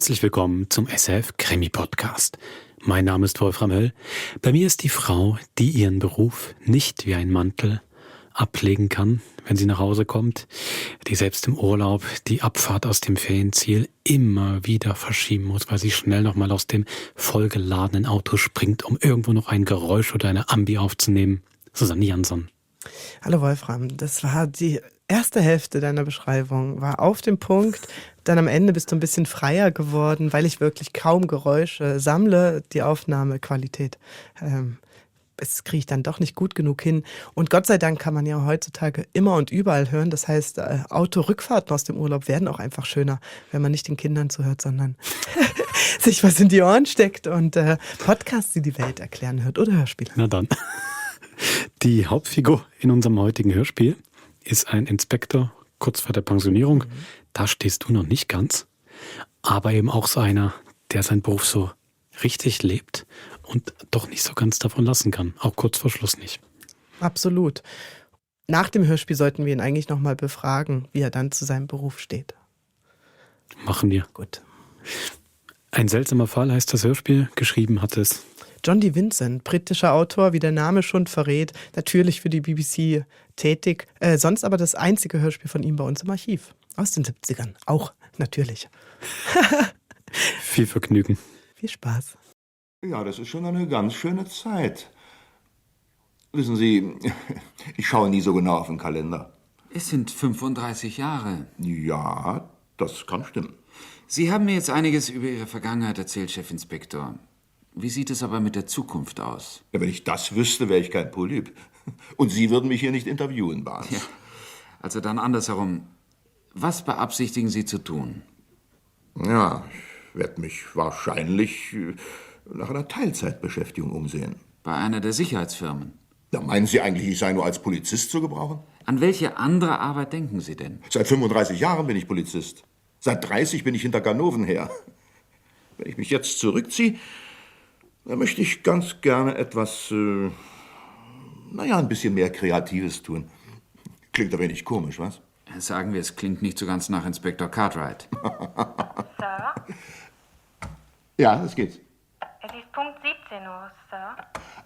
Herzlich willkommen zum SF Krimi Podcast. Mein Name ist Wolfram Höll. Bei mir ist die Frau, die ihren Beruf nicht wie ein Mantel ablegen kann, wenn sie nach Hause kommt, die selbst im Urlaub die Abfahrt aus dem Ferienziel immer wieder verschieben muss, weil sie schnell nochmal aus dem vollgeladenen Auto springt, um irgendwo noch ein Geräusch oder eine Ambi aufzunehmen. Susanne Jansson. Hallo Wolfram, das war die erste Hälfte deiner Beschreibung, war auf dem Punkt. Dann am Ende bist du ein bisschen freier geworden, weil ich wirklich kaum Geräusche sammle. Die Aufnahmequalität, das kriege ich dann doch nicht gut genug hin. Und Gott sei Dank kann man ja heutzutage immer und überall hören. Das heißt, Autorückfahrten aus dem Urlaub werden auch einfach schöner, wenn man nicht den Kindern zuhört, sondern sich was in die Ohren steckt und Podcasts, die die Welt erklären hört oder Hörspiele. Na dann. Die Hauptfigur in unserem heutigen Hörspiel ist ein Inspektor kurz vor der Pensionierung. Da stehst du noch nicht ganz. Aber eben auch so einer, der seinen Beruf so richtig lebt und doch nicht so ganz davon lassen kann. Auch kurz vor Schluss nicht. Absolut. Nach dem Hörspiel sollten wir ihn eigentlich nochmal befragen, wie er dann zu seinem Beruf steht. Machen wir. Gut. Ein seltsamer Fall heißt das Hörspiel. Geschrieben hat es John D. Vincent, britischer Autor, wie der Name schon verrät, natürlich für die BBC tätig, sonst aber das einzige Hörspiel von ihm bei uns im Archiv. Aus den 70ern, auch natürlich. Viel Vergnügen. Viel Spaß. Ja, das ist schon eine ganz schöne Zeit. Wissen Sie, ich schaue nie so genau auf den Kalender. Es sind 35 Jahre. Ja, das kann stimmen. Sie haben mir jetzt einiges über Ihre Vergangenheit erzählt, Chefinspektor. Wie sieht es aber mit der Zukunft aus? Ja, wenn ich das wüsste, wäre ich kein Polyp. Und Sie würden mich hier nicht interviewen, Barnes. Ja, also dann andersherum. Was beabsichtigen Sie zu tun? Ja, ich werde mich wahrscheinlich nach einer Teilzeitbeschäftigung umsehen. Bei einer der Sicherheitsfirmen? Ja, meinen Sie eigentlich, ich sei nur als Polizist zu gebrauchen? An welche andere Arbeit denken Sie denn? Seit 35 Jahren bin ich Polizist. Seit 30 bin ich hinter Ganoven her. Wenn ich mich jetzt zurückziehe, dann möchte ich ganz gerne etwas, ein bisschen mehr Kreatives tun. Klingt ein wenig komisch, was? Sagen wir, es klingt nicht so ganz nach Inspektor Cartwright. Sir? Ja, es geht. Es ist Punkt 17 Uhr, Sir.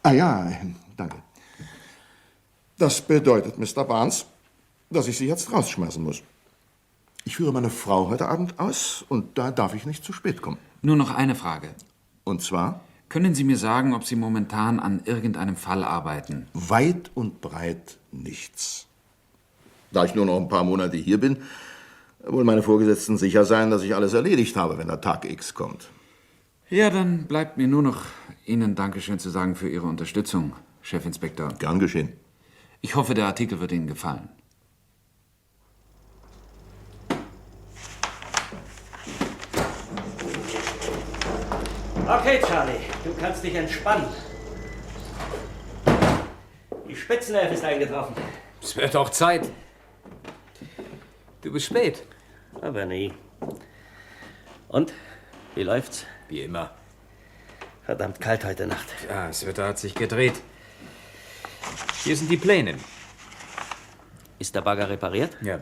Ah ja, danke. Das bedeutet, Mr. Barnes, dass ich Sie jetzt rausschmeißen muss. Ich führe meine Frau heute Abend aus und da darf ich nicht zu spät kommen. Nur noch eine Frage. Und zwar? Können Sie mir sagen, ob Sie momentan an irgendeinem Fall arbeiten? Weit und breit nichts. Da ich nur noch ein paar Monate hier bin, wollen meine Vorgesetzten sicher sein, dass ich alles erledigt habe, wenn der Tag X kommt. Ja, dann bleibt mir nur noch Ihnen Dankeschön zu sagen für Ihre Unterstützung, Chefinspektor. Gern geschehen. Ich hoffe, der Artikel wird Ihnen gefallen. Okay, Charlie, du kannst dich entspannen. Die Spitzenelf ist eingetroffen. Es wird auch Zeit. Du bist spät. Aber nie. Und? Wie läuft's? Wie immer. Verdammt kalt heute Nacht. Ja, das Wetter hat sich gedreht. Hier sind die Pläne. Ist der Bagger repariert? Ja.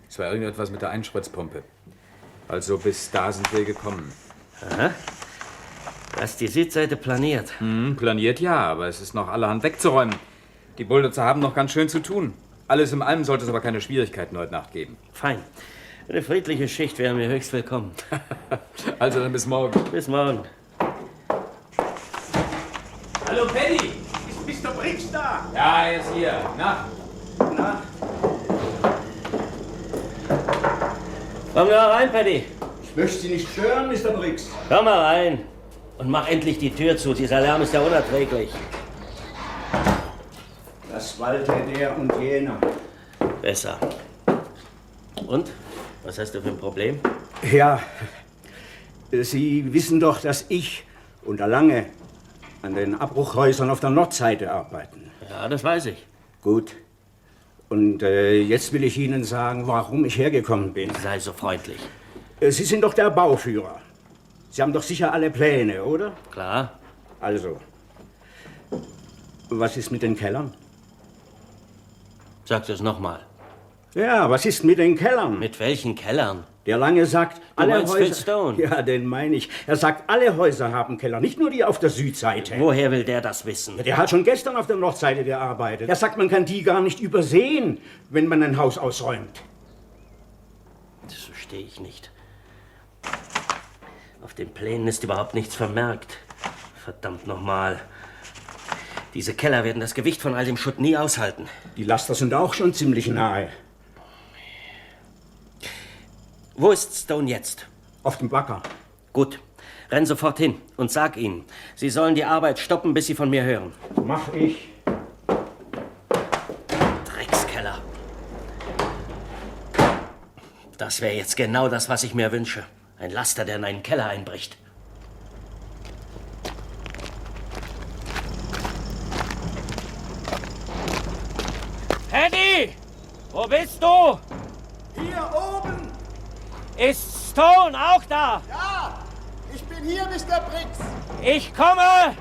Es war irgendetwas mit der Einspritzpumpe. Also bis da sind wir gekommen. Aha. Du hast die Südseite planiert. Planiert ja, aber es ist noch allerhand wegzuräumen. Die Bulldozer haben noch ganz schön zu tun. Alles in allem sollte es aber keine Schwierigkeiten heute Nacht geben. Fein. Eine friedliche Schicht wäre mir höchst willkommen. Also dann bis morgen. Bis morgen. Hallo, Penny! Ist Mr. Briggs da? Ja, er ist hier. Na? Komm mal rein, Paddy. Ich möchte Sie nicht stören, Mr. Briggs. Komm mal rein. Und mach endlich die Tür zu. Dieser Lärm ist ja unerträglich. Das wallte der und jener. Besser. Und? Was hast du für ein Problem? Ja, Sie wissen doch, dass ich und der Lange an den Abbruchhäusern auf der Nordseite arbeiten. Ja, das weiß ich. Gut. Und jetzt will ich Ihnen sagen, warum ich hergekommen bin. Sei so freundlich. Sie sind doch der Bauführer. Sie haben doch sicher alle Pläne, oder? Klar. Also, was ist mit den Kellern? Sag das nochmal. Ja, was ist mit den Kellern? Mit welchen Kellern? Der Lange sagt, Du alle meinst Häuser... Phil Stone? Ja, den meine ich. Er sagt, alle Häuser haben Keller, nicht nur die auf der Südseite. Woher will der das wissen? Der hat schon gestern auf der Nordseite gearbeitet. Er sagt, man kann die gar nicht übersehen, wenn man ein Haus ausräumt. Das verstehe ich nicht. Auf den Plänen ist überhaupt nichts vermerkt. Verdammt nochmal. Diese Keller werden das Gewicht von all dem Schutt nie aushalten. Die Laster sind auch schon ziemlich nahe. Wo ist Stone jetzt? Auf dem Bagger. Gut, renn sofort hin und sag ihnen, sie sollen die Arbeit stoppen, bis sie von mir hören. Mach ich. Dreckskeller. Das wäre jetzt genau das, was ich mir wünsche. Ein Laster, der in einen Keller einbricht. Paddy! Wo bist du? Hier oben! Ist Stone auch da? Ja! Ich bin hier, Mr. Briggs! Ich komme!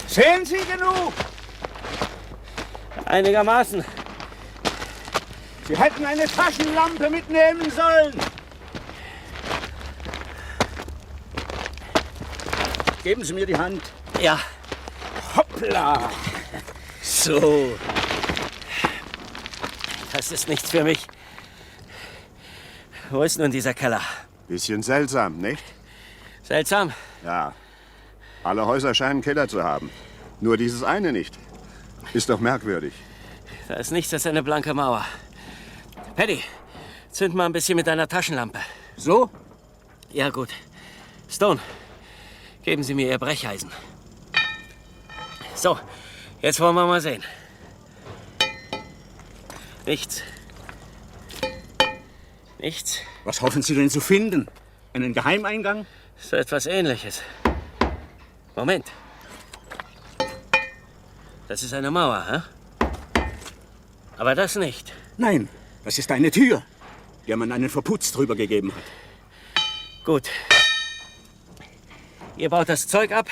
Sehen Sie genug? Einigermaßen. Sie hätten eine Taschenlampe mitnehmen sollen. Geben Sie mir die Hand. Ja. Hoppla! So. Das ist nichts für mich. Wo ist nun dieser Keller? Bisschen seltsam, nicht? Seltsam. Ja. Alle Häuser scheinen Keller zu haben. Nur dieses eine nicht. Ist doch merkwürdig. Da ist nichts als eine blanke Mauer. Paddy, zünd mal ein bisschen mit deiner Taschenlampe. So? Ja, gut. Stone, geben Sie mir Ihr Brecheisen. So, jetzt wollen wir mal sehen. Nichts. Nichts. Was hoffen Sie denn zu finden? Einen Geheimeingang? So etwas Ähnliches. Moment. Das ist eine Mauer, hä? Aber das nicht. Nein, das ist eine Tür, der man einen Verputz drüber gegeben hat. Gut. Ihr baut das Zeug ab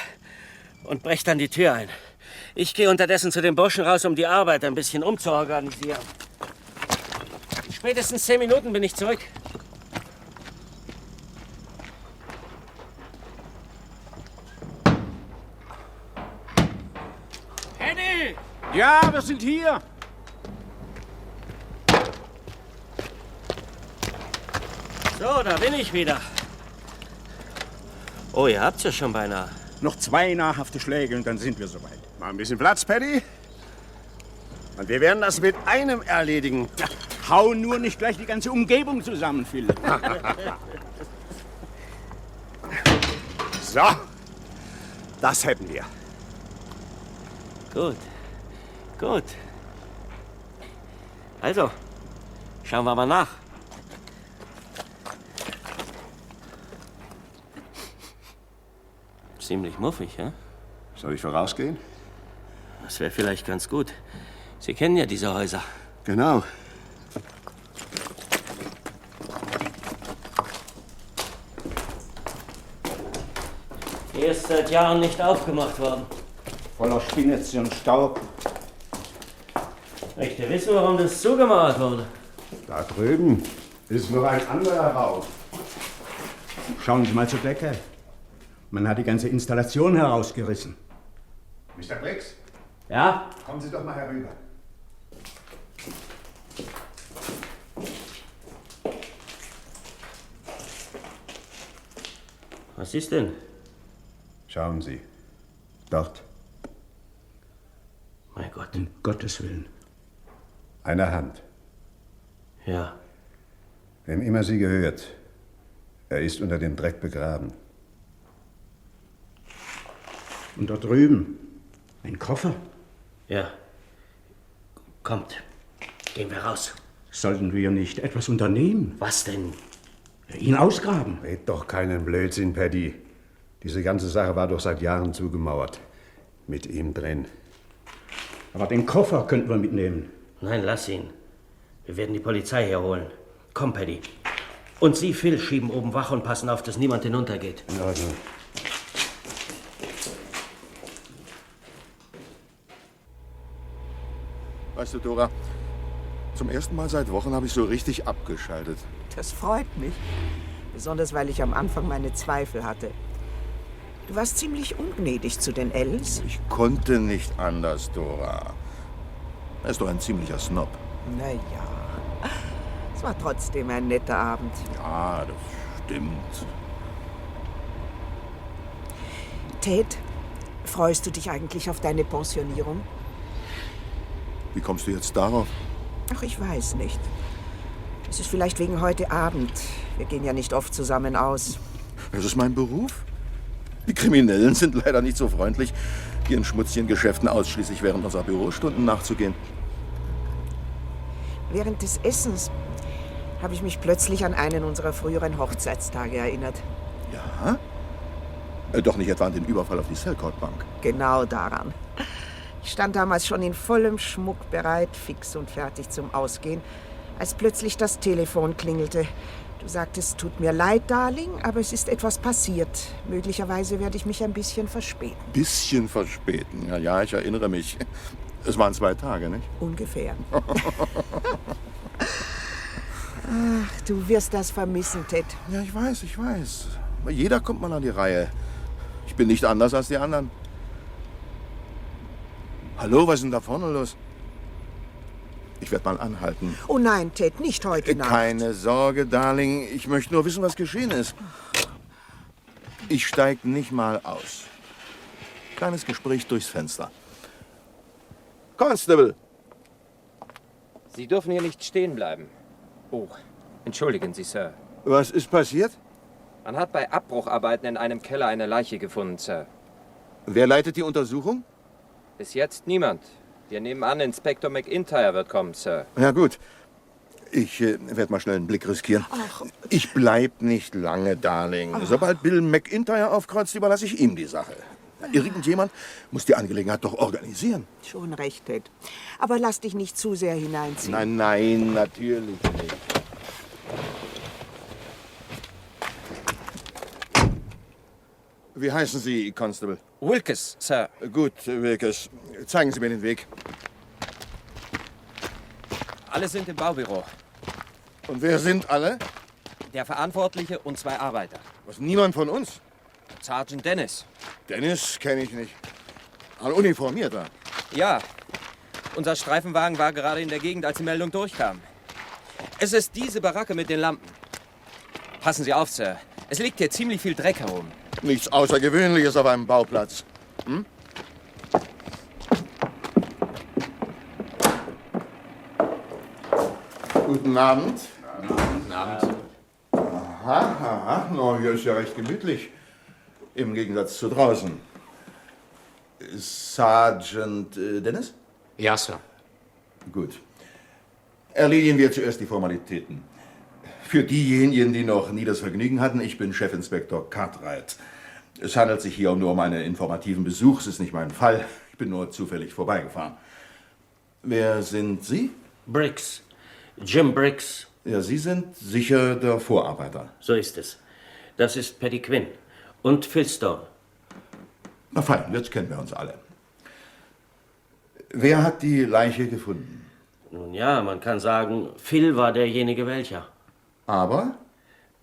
und brecht dann die Tür ein. Ich gehe unterdessen zu den Burschen raus, um die Arbeit ein bisschen umzuorganisieren. In spätestens 10 Minuten bin ich zurück. Henny! Ja, wir sind hier. So, da bin ich wieder. Oh, ihr habt's ja schon beinahe. Noch 2 nahrhafte Schläge und dann sind wir soweit. Mal ein bisschen Platz, Paddy. Und wir werden das mit einem erledigen. Ja, hau nur nicht gleich die ganze Umgebung zusammen, Phil. So, das hätten wir. Gut, gut. Also, schauen wir mal nach. Ziemlich muffig, ja? Soll ich vorausgehen? Das wäre vielleicht ganz gut. Sie kennen ja diese Häuser. Genau. Hier ist seit Jahren nicht aufgemacht worden. Voller Spinnetze und Staub. Möchte wissen, warum das zugemauert wurde. Da drüben ist noch ein anderer Raum. Schauen Sie mal zur Decke. Man hat die ganze Installation herausgerissen. Mr. Briggs, Ja? kommen Sie doch mal herüber. Was ist denn? Schauen Sie. Dort. Mein Gott. Um Gottes Willen. Eine Hand. Ja. Wem immer sie gehört, er ist unter dem Dreck begraben. Und dort drüben ein Koffer. Ja. Kommt. Gehen wir raus. Sollten wir nicht etwas unternehmen? Was denn? Ihn ausgraben. Red doch keinen Blödsinn, Paddy. Diese ganze Sache war doch seit Jahren zugemauert. Mit ihm drin. Aber den Koffer könnten wir mitnehmen. Nein, lass ihn. Wir werden die Polizei herholen. Komm, Paddy. Und Sie, Phil, schieben oben Wache und passen auf, dass niemand hinuntergeht. In Ordnung. Weißt du, Dora, zum ersten Mal seit Wochen habe ich so richtig abgeschaltet. Das freut mich. Besonders, weil ich am Anfang meine Zweifel hatte. Du warst ziemlich ungnädig zu den Els. Ich konnte nicht anders, Dora. Er ist doch ein ziemlicher Snob. Naja, es war trotzdem ein netter Abend. Ja, das stimmt. Ted, freust du dich eigentlich auf deine Pensionierung? Wie kommst du jetzt darauf? Ach, ich weiß nicht. Es ist vielleicht wegen heute Abend. Wir gehen ja nicht oft zusammen aus. Das ist mein Beruf. Die Kriminellen sind leider nicht so freundlich, ihren schmutzigen Geschäften ausschließlich während unserer Bürostunden nachzugehen. Während des Essens habe ich mich plötzlich an einen unserer früheren Hochzeitstage erinnert. Ja? Doch nicht etwa an den Überfall auf die Selcourt-Bank. Genau daran. Ich stand damals schon in vollem Schmuck bereit, fix und fertig zum Ausgehen, als plötzlich das Telefon klingelte. Du sagtest, tut mir leid, Darling, aber es ist etwas passiert. Möglicherweise werde ich mich ein bisschen verspäten. Bisschen verspäten? Ja, ich erinnere mich. Es waren 2 Tage, nicht? Ungefähr. Ach, du wirst das vermissen, Ted. Ja, ich weiß. Jeder kommt mal an die Reihe. Ich bin nicht anders als die anderen. Hallo, was ist denn da vorne los? Ich werde mal anhalten. Oh nein, Ted, nicht heute Nacht. Keine Sorge, Darling. Ich möchte nur wissen, was geschehen ist. Ich steig nicht mal aus. Kleines Gespräch durchs Fenster. Constable! Sie dürfen hier nicht stehen bleiben. Oh, entschuldigen Sie, Sir. Was ist passiert? Man hat bei Abbrucharbeiten in einem Keller eine Leiche gefunden, Sir. Wer leitet die Untersuchung? Bis jetzt niemand. Wir nehmen an, Inspektor McIntyre wird kommen, Sir. Ja, gut. Ich werde mal schnell einen Blick riskieren. Ach. Ich bleib nicht lange, Darling. Sobald Bill McIntyre aufkreuzt, überlasse ich ihm die Sache. Irgendjemand muss die Angelegenheit doch organisieren. Schon recht, Ted. Aber lass dich nicht zu sehr hineinziehen. Nein, natürlich nicht. Wie heißen Sie, Constable? Wilkes, Sir. Gut, Wilkes. Zeigen Sie mir den Weg. Alle sind im Baubüro. Und wer sind alle? Der Verantwortliche und 2 Arbeiter. Was, niemand von uns? Sergeant Dennis. Dennis kenne ich nicht. Ein Uniformierter. Ja. Unser Streifenwagen war gerade in der Gegend, als die Meldung durchkam. Es ist diese Baracke mit den Lampen. Passen Sie auf, Sir. Es liegt hier ziemlich viel Dreck herum. Nichts Außergewöhnliches auf einem Bauplatz. Hm? Guten Abend. Guten Abend. Aha. No, hier ist ja recht gemütlich. Im Gegensatz zu draußen. Sergeant Dennis? Ja, Sir. Gut. Erledigen wir zuerst die Formalitäten. Für diejenigen, die noch nie das Vergnügen hatten, ich bin Chefinspektor Cartwright. Es handelt sich hier nur um einen informativen Besuch, es ist nicht mein Fall. Ich bin nur zufällig vorbeigefahren. Wer sind Sie? Briggs. Jim Briggs. Ja, Sie sind sicher der Vorarbeiter. So ist es. Das ist Paddy Quinn. Und Phil Stone. Na fein, jetzt kennen wir uns alle. Wer hat die Leiche gefunden? Nun ja, man kann sagen, Phil war derjenige welcher. Aber?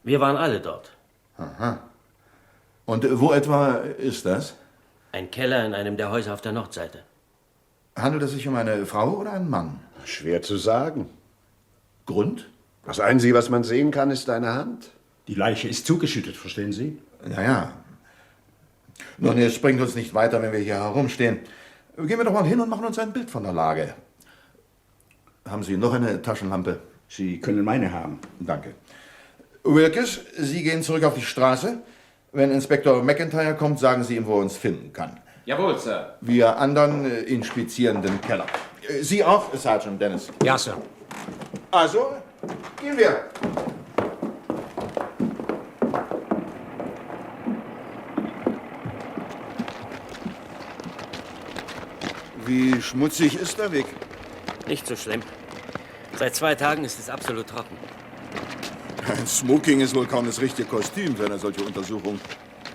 Wir waren alle dort. Aha. Und wo etwa ist das? Ein Keller in einem der Häuser auf der Nordseite. Handelt es sich um eine Frau oder einen Mann? Schwer zu sagen. Grund? Das Einzige, was man sehen kann, ist deine Hand. Die Leiche ist zugeschüttet, verstehen Sie? Ja. Nun, es bringt uns nicht weiter, wenn wir hier herumstehen. Gehen wir doch mal hin und machen uns ein Bild von der Lage. Haben Sie noch eine Taschenlampe? Sie können meine haben. Danke. Wilkes, Sie gehen zurück auf die Straße. Wenn Inspektor McIntyre kommt, sagen Sie ihm, wo er uns finden kann. Jawohl, Sir. Wir anderen inspizieren den Keller. Sie auch, Sergeant Dennis? Ja, Sir. Also, gehen wir. Wie schmutzig ist der Weg? Nicht so schlimm. Seit 2 Tagen ist es absolut trocken. Ein Smoking ist wohl kaum das richtige Kostüm für eine solche Untersuchung.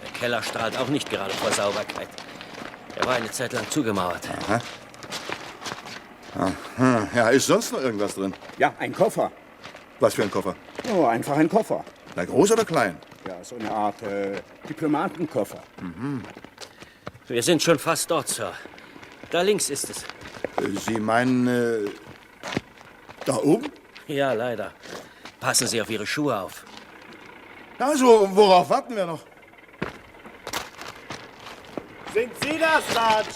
Der Keller strahlt auch nicht gerade vor Sauberkeit. Er war eine Zeit lang zugemauert. Aha. Aha. Ja, ist sonst noch irgendwas drin? Ja, ein Koffer. Was für ein Koffer? Oh, einfach ein Koffer. Na, groß oder klein? Ja, so eine Art Diplomatenkoffer. Wir sind schon fast dort, Sir. Da links ist es. Sie meinen, da oben? Ja, leider. Passen Sie auf Ihre Schuhe auf. Also, worauf warten wir noch? Sind Sie das, Sarge?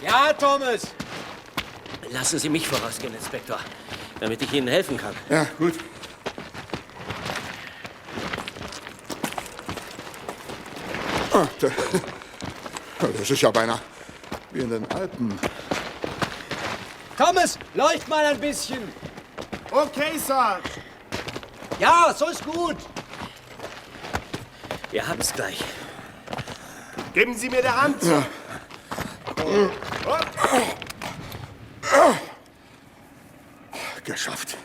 Ja, Thomas. Lassen Sie mich vorausgehen, Inspektor, damit ich Ihnen helfen kann. Ja, gut. Ah, das ist ja beinahe wie in den Alpen. Thomas, leucht mal ein bisschen. Okay, Sarge. Ja, so ist gut. Wir haben es gleich. Geben Sie mir die Hand. Ja. Geschafft.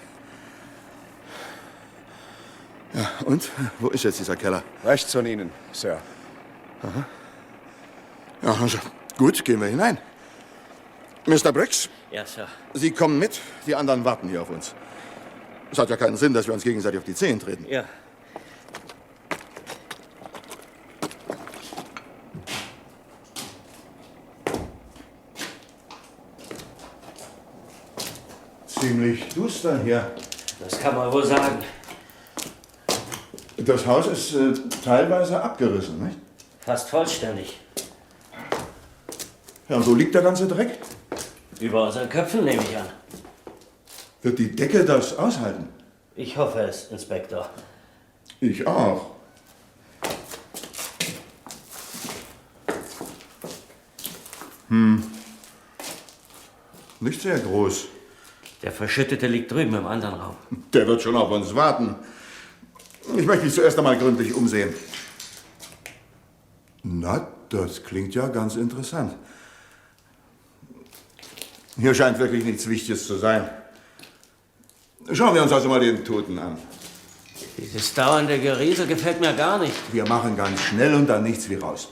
Ja, und? Wo ist jetzt dieser Keller? Rechts von Ihnen, Sir. Aha. Ja, also, gut, gehen wir hinein. Mr. Briggs, Ja, Sir. Sie kommen mit, die anderen warten hier auf uns. Es hat ja keinen Sinn, dass wir uns gegenseitig auf die Zehen treten. Ja. Ziemlich duster hier. Das kann man wohl sagen. Das Haus ist teilweise abgerissen, nicht? Fast vollständig. Ja, und wo liegt der ganze Dreck? Über unseren Köpfen, nehme ich an. Wird die Decke das aushalten? Ich hoffe es, Inspektor. Ich auch. Nicht sehr groß. Der Verschüttete liegt drüben im anderen Raum. Der wird schon auf uns warten. Ich möchte mich zuerst einmal gründlich umsehen. Na, das klingt ja ganz interessant. Hier scheint wirklich nichts Wichtiges zu sein. Schauen wir uns also mal den Toten an. Dieses dauernde Geriesel gefällt mir gar nicht. Wir machen ganz schnell und dann nichts wie raus.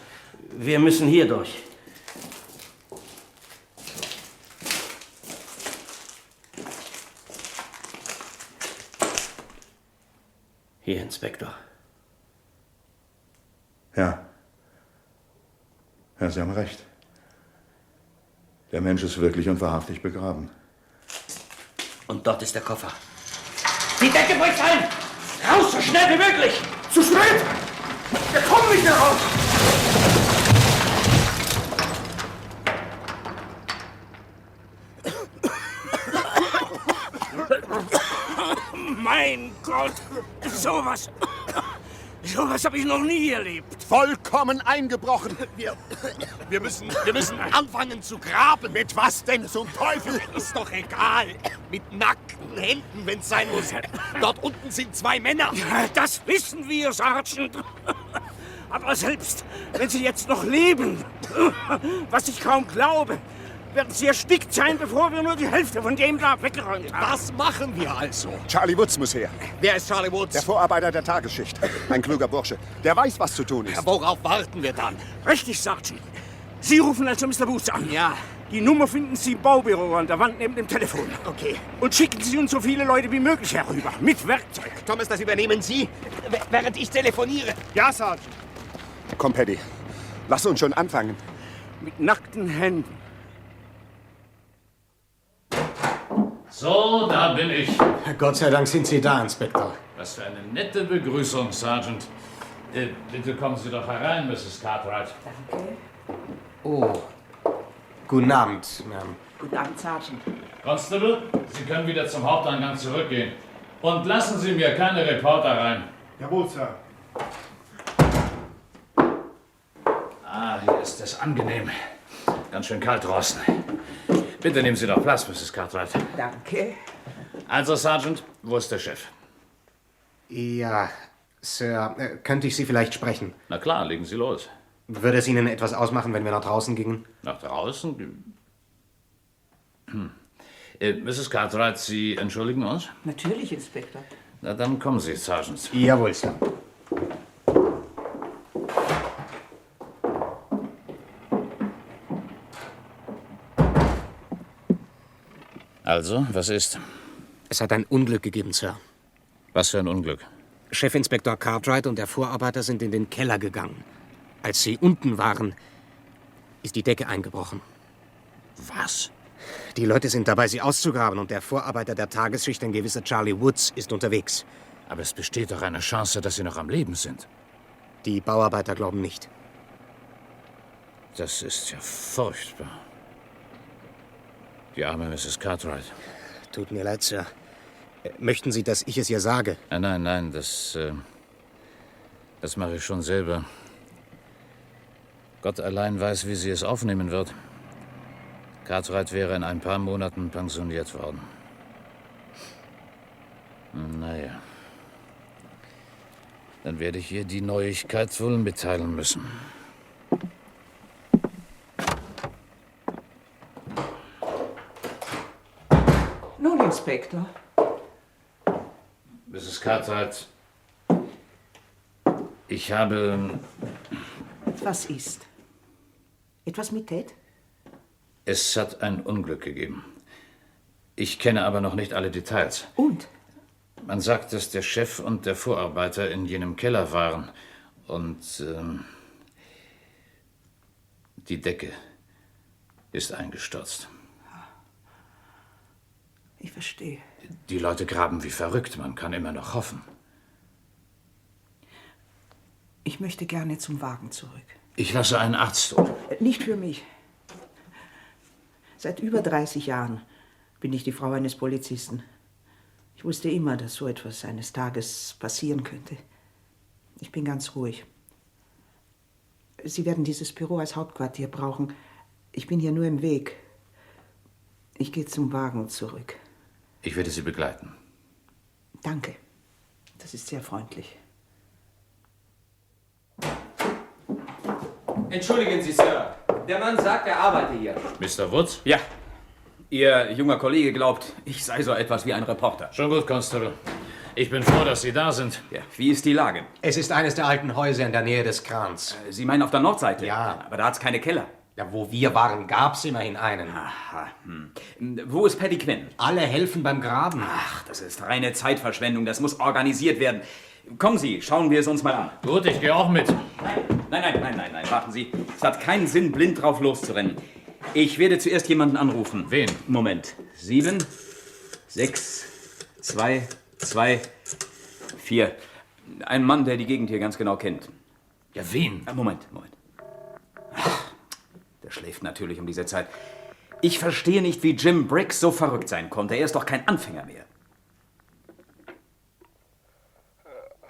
Wir müssen hier durch. Hier, Inspektor. Ja. Ja, Sie haben recht. Der Mensch ist wirklich und wahrhaftig begraben. Und dort ist der Koffer. Die Decke bricht ein! Raus, so schnell wie möglich! Zu spät! Wir kommen nicht mehr raus! Mein Gott, sowas habe ich noch nie erlebt. Vollkommen eingebrochen. Wir müssen anfangen zu graben. Mit was denn zum Teufel? Ist doch egal. Mit nackten Händen, wenn's sein muss. Dort unten sind 2 Männer. Ja, das wissen wir, Sergeant. Aber selbst wenn sie jetzt noch leben, was ich kaum glaube, werden sie erstickt sein, bevor wir nur die Hälfte von dem da weggeräumt haben. Was machen wir also? Charlie Woods muss her. Wer ist Charlie Woods? Der Vorarbeiter der Tagesschicht. Ein kluger Bursche. Der weiß, was zu tun ist. Worauf warten wir dann? Richtig, Sergeant. Sie rufen also Mr. Woods an. Ja. Die Nummer finden Sie im Baubüro an der Wand neben dem Telefon. Okay. Und schicken Sie uns so viele Leute wie möglich herüber. Mit Werkzeug. Thomas, das übernehmen Sie, während ich telefoniere. Ja, Sergeant. Komm, Paddy. Lass uns schon anfangen. Mit nackten Händen. So, da bin ich. Gott sei Dank sind Sie da, Inspektor. Was für eine nette Begrüßung, Sergeant. Bitte kommen Sie doch herein, Mrs. Cartwright. Danke. Oh. Guten Abend, Ma'am. Guten Abend, Sergeant. Constable, Sie können wieder zum Haupteingang zurückgehen. Und lassen Sie mir keine Reporter rein. Jawohl, Sir. Ah, hier ist es angenehm. Ganz schön kalt draußen. Bitte nehmen Sie doch Platz, Mrs. Cartwright. Danke. Also, Sergeant, wo ist der Chef? Ja, Sir, könnte ich Sie vielleicht sprechen? Na klar, legen Sie los. Würde es Ihnen etwas ausmachen, wenn wir nach draußen gingen? Nach draußen? Mrs. Cartwright, Sie entschuldigen uns? Natürlich, Inspektor. Na, dann kommen Sie, Sergeant. Jawohl, Sir. Also, was ist? Es hat ein Unglück gegeben, Sir. Was für ein Unglück? Chefinspektor Cartwright und der Vorarbeiter sind in den Keller gegangen. Als sie unten waren, ist die Decke eingebrochen. Was? Die Leute sind dabei, sie auszugraben, und der Vorarbeiter der Tagesschicht, ein gewisser Charlie Woods, ist unterwegs. Aber es besteht doch eine Chance, dass sie noch am Leben sind. Die Bauarbeiter glauben nicht. Das ist ja furchtbar. Die arme Mrs. Cartwright. Tut mir leid, Sir. Möchten Sie, dass ich es ihr sage? Nein, das mache ich schon selber. Gott allein weiß, wie sie es aufnehmen wird. Cartwright wäre in ein paar Monaten pensioniert worden. Naja. Dann werde ich ihr die Neuigkeit wohl mitteilen müssen. Nun, Inspektor. Mrs. Cartwright, ich habe... Was ist? Etwas mit Ted? Es hat ein Unglück gegeben. Ich kenne aber noch nicht alle Details. Und? Man sagt, dass der Chef und der Vorarbeiter in jenem Keller waren. Und die Decke ist eingestürzt. Ich verstehe. Die Leute graben wie verrückt. Man kann immer noch hoffen. Ich möchte gerne zum Wagen zurück. Ich lasse einen Arzt tun. Nicht für mich. Seit über 30 Jahren bin ich die Frau eines Polizisten. Ich wusste immer, dass so etwas eines Tages passieren könnte. Ich bin ganz ruhig. Sie werden dieses Büro als Hauptquartier brauchen. Ich bin hier nur im Weg. Ich gehe zum Wagen zurück. Ich werde Sie begleiten. Danke. Das ist sehr freundlich. Entschuldigen Sie, Sir. Der Mann sagt, er arbeite hier. Mr. Woods? Ja. Ihr junger Kollege glaubt, ich sei so etwas wie ein Reporter. Schon gut, Constable. Ich bin froh, dass Sie da sind. Ja, wie ist die Lage? Es ist eines der alten Häuser in der Nähe des Krans. Sie meinen auf der Nordseite? Ja. Aber da hat's keine Keller. Ja, wo wir waren, gab's immerhin einen. Aha. Wo ist Paddy Quinn? Alle helfen beim Graben. Ach, das ist reine Zeitverschwendung. Das muss organisiert werden. Kommen Sie, schauen wir es uns mal an. Gut, ich gehe auch mit. Nein, warten Sie. Es hat keinen Sinn, blind drauf loszurennen. Ich werde zuerst jemanden anrufen. Wen? Moment. 7, 6, 2, 4. Ein Mann, der die Gegend hier ganz genau kennt. Ja, wen? Moment. Ach, der schläft natürlich um diese Zeit. Ich verstehe nicht, wie Jim Briggs so verrückt sein konnte. Er ist doch kein Anfänger mehr.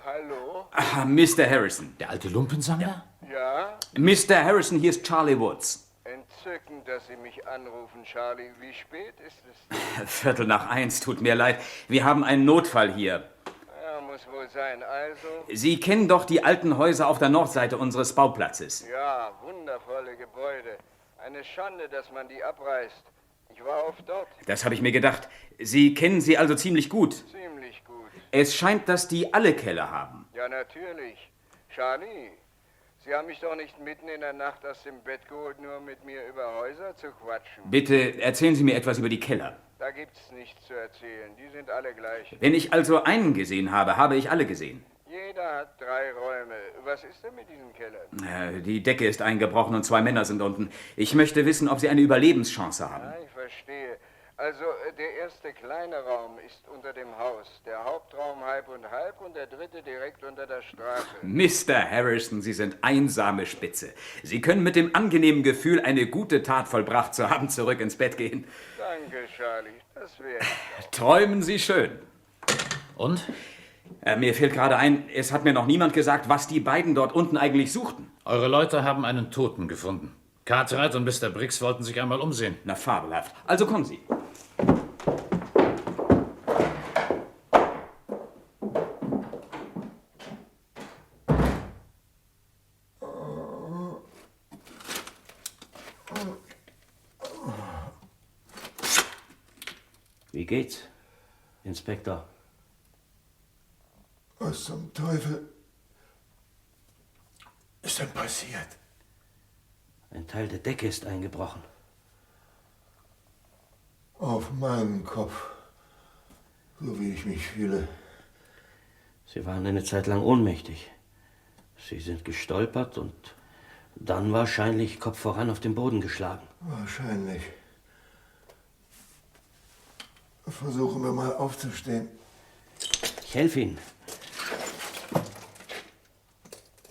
Hallo? Aha, Mr. Harrison. Der alte Lumpensammler? Ja? Mr. Harrison, hier ist Charlie Woods. Entzückend, dass Sie mich anrufen, Charlie. Wie spät ist es? 1:15, tut mir leid. Wir haben einen Notfall hier. Ja, muss wohl sein. Also? Sie kennen doch die alten Häuser auf der Nordseite unseres Bauplatzes. Ja, wundervolle Gebäude. Eine Schande, dass man die abreißt. Ich war oft dort. Das habe ich mir gedacht. Sie kennen sie also ziemlich gut. Ziemlich gut. Es scheint, dass die alle Keller haben. Ja, natürlich. Charlie, Sie haben mich doch nicht mitten in der Nacht aus dem Bett geholt, nur mit mir über Häuser zu quatschen. Bitte erzählen Sie mir etwas über die Keller. Da gibt's nichts zu erzählen. Die sind alle gleich. Wenn ich also einen gesehen habe, habe ich alle gesehen. Jeder hat 3 Räume. Was ist denn mit diesem Keller? Die Decke ist eingebrochen und 2 Männer sind unten. Ich möchte wissen, ob Sie eine Überlebenschance haben. Ja, ich verstehe. Also, der erste kleine Raum ist unter dem Haus, der Hauptraum halb und der dritte direkt unter der Straße. Mr. Harrison, Sie sind einsame Spitze. Sie können mit dem angenehmen Gefühl, eine gute Tat vollbracht zu haben, zurück ins Bett gehen. Danke, Charlie. Das wäre Träumen Sie schön. Und? Mir fällt gerade ein, es hat mir noch niemand gesagt, was die beiden dort unten eigentlich suchten. Eure Leute haben einen Toten gefunden. Cartwright und Mr. Briggs wollten sich einmal umsehen. Na, fabelhaft. Also kommen Sie. Wie geht's, Inspektor? Was zum Teufel ist denn passiert? Ein Teil der Decke ist eingebrochen. Auf meinen Kopf. So wie ich mich fühle. Sie waren eine Zeit lang ohnmächtig. Sie sind gestolpert und dann wahrscheinlich Kopf voran auf den Boden geschlagen. Wahrscheinlich. Versuchen wir mal aufzustehen. Ich helfe Ihnen.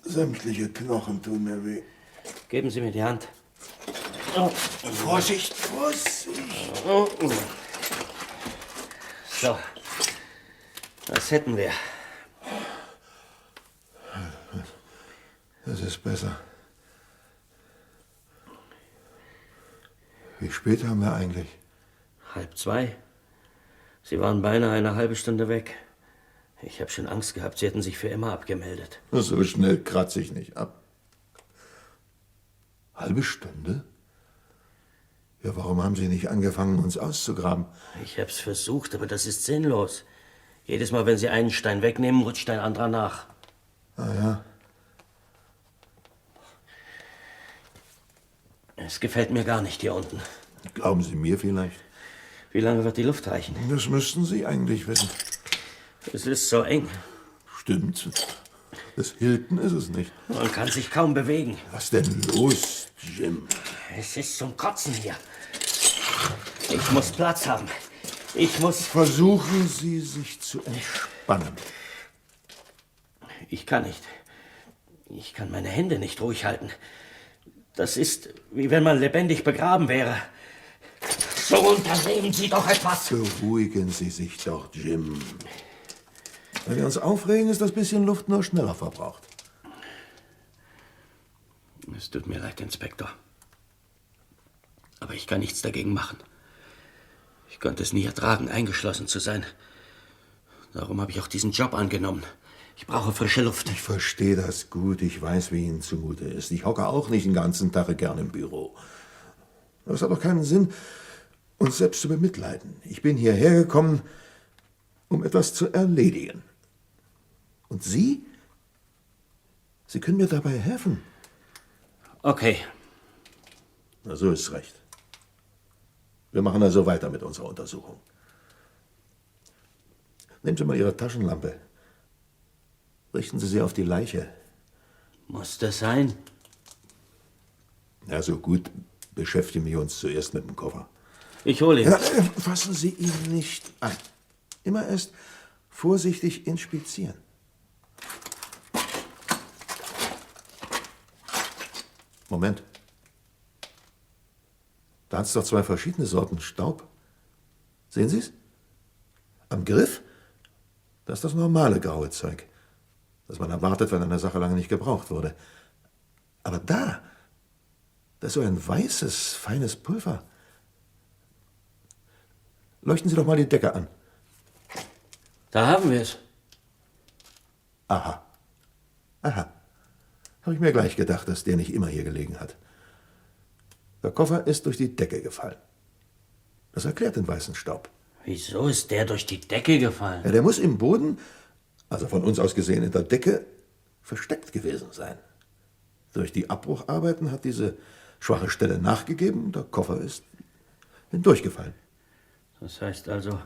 Sämtliche Knochen tun mir weh. Geben Sie mir die Hand. Oh. Vorsicht, Vorsicht! Oh. So, das hätten wir. Das ist besser. Wie spät haben wir eigentlich? 1:30. Sie waren beinahe eine halbe Stunde weg. Ich habe schon Angst gehabt, Sie hätten sich für immer abgemeldet. So schnell kratze ich nicht ab. Halbe Stunde? Ja, warum haben Sie nicht angefangen, uns auszugraben? Ich hab's versucht, aber das ist sinnlos. Jedes Mal, wenn Sie einen Stein wegnehmen, rutscht ein anderer nach. Ah ja. Es gefällt mir gar nicht hier unten. Glauben Sie mir vielleicht? Wie lange wird die Luft reichen? Das müssten Sie eigentlich wissen. Es ist so eng. Stimmt. Das Hilton ist es nicht. Man kann sich kaum bewegen. Was denn los, Jim? Es ist zum Kotzen hier. Ich muss Platz haben. Ich muss... Versuchen Sie, sich zu entspannen. Ich kann nicht. Ich kann meine Hände nicht ruhig halten. Das ist, wie wenn man lebendig begraben wäre. So, unternehmen Sie doch etwas. Beruhigen Sie sich doch, Jim. Wenn wir uns aufregen, ist das bisschen Luft nur schneller verbraucht. Es tut mir leid, Inspektor. Aber ich kann nichts dagegen machen. Ich konnte es nie ertragen, eingeschlossen zu sein. Darum habe ich auch diesen Job angenommen. Ich brauche frische Luft. Ich verstehe das gut. Ich weiß, wie Ihnen zumute ist. Ich hocke auch nicht den ganzen Tag gern im Büro. Aber es hat doch keinen Sinn, uns selbst zu bemitleiden. Ich bin hierher gekommen, um etwas zu erledigen. Und Sie? Sie können mir dabei helfen. Okay. Na, so ist recht. Wir machen also weiter mit unserer Untersuchung. Nehmen Sie mal Ihre Taschenlampe. Richten Sie sie auf die Leiche. Muss das sein? Na, so gut. Beschäftigen wir uns zuerst mit dem Koffer. Ich hole ihn. Ja, fassen Sie ihn nicht an. Immer erst vorsichtig inspizieren. Moment. Da hat es doch 2 verschiedene Sorten Staub. Sehen Sie es? Am Griff, das ist das normale graue Zeug, das man erwartet, wenn eine Sache lange nicht gebraucht wurde. Aber da ist so ein weißes, feines Pulver. Leuchten Sie doch mal die Decke an. Da haben wir es. Aha. Aha. Habe ich mir gleich gedacht, dass der nicht immer hier gelegen hat. Der Koffer ist durch die Decke gefallen. Das erklärt den weißen Staub. Wieso ist der durch die Decke gefallen? Ja, der muss im Boden, also von uns aus gesehen in der Decke, versteckt gewesen sein. Durch die Abbrucharbeiten hat diese schwache Stelle nachgegeben und der Koffer ist hindurchgefallen. Das heißt also,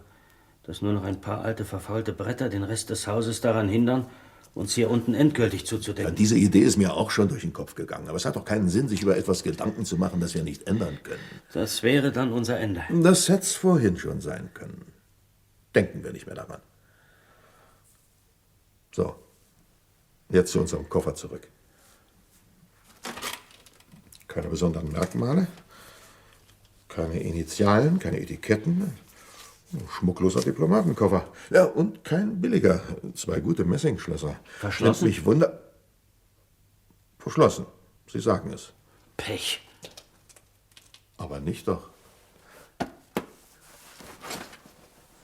dass nur noch ein paar alte, verfaulte Bretter den Rest des Hauses daran hindern, uns hier unten endgültig zuzudecken. Ja, diese Idee ist mir auch schon durch den Kopf gegangen. Aber es hat doch keinen Sinn, sich über etwas Gedanken zu machen, das wir nicht ändern können. Das wäre dann unser Ende. Das hätte es vorhin schon sein können. Denken wir nicht mehr daran. So, jetzt zu unserem Koffer zurück. Keine besonderen Merkmale, keine Initialen, keine Etiketten. Schmuckloser Diplomatenkoffer. Ja, und kein billiger. 2 gute Messingschlösser. Verschlossen? Nimmt mich Verschlossen. Sie sagen es. Pech. Aber nicht doch.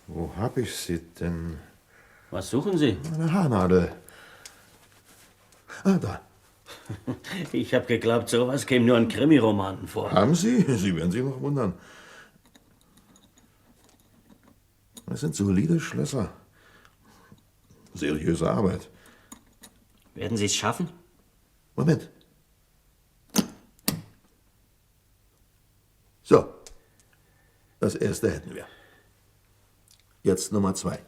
Wo hab ich sie denn? Was suchen Sie? Eine Haarnadel. Ah, da. Ich habe geglaubt, sowas käme nur in Krimiromanen vor. Haben Sie? Sie werden sich noch wundern. Das sind solide Schlösser. Seriöse Arbeit. Werden Sie es schaffen? Moment. So. Das erste hätten wir. Jetzt Nummer 2.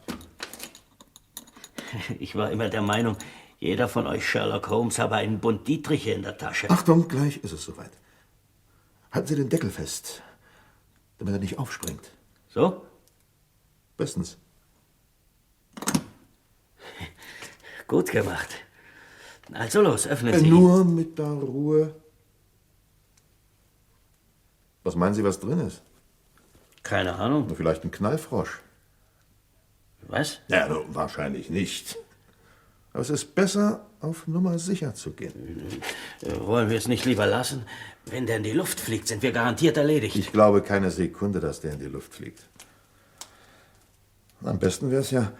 Ich war immer der Meinung, jeder von euch Sherlock Holmes habe einen Bund Dietriche in der Tasche. Achtung, gleich ist es soweit. Halten Sie den Deckel fest, damit er nicht aufspringt. So? Bestens. Gut gemacht. Also los, öffnen Sie. Nur mit der Ruhe. Was meinen Sie, was drin ist? Keine Ahnung. Nur vielleicht ein Knallfrosch. Was? Ja, wahrscheinlich nicht. Aber es ist besser, auf Nummer sicher zu gehen. Wollen wir es nicht lieber lassen? Wenn der in die Luft fliegt, sind wir garantiert erledigt. Ich glaube keine Sekunde, dass der in die Luft fliegt. Am besten wäre es ja,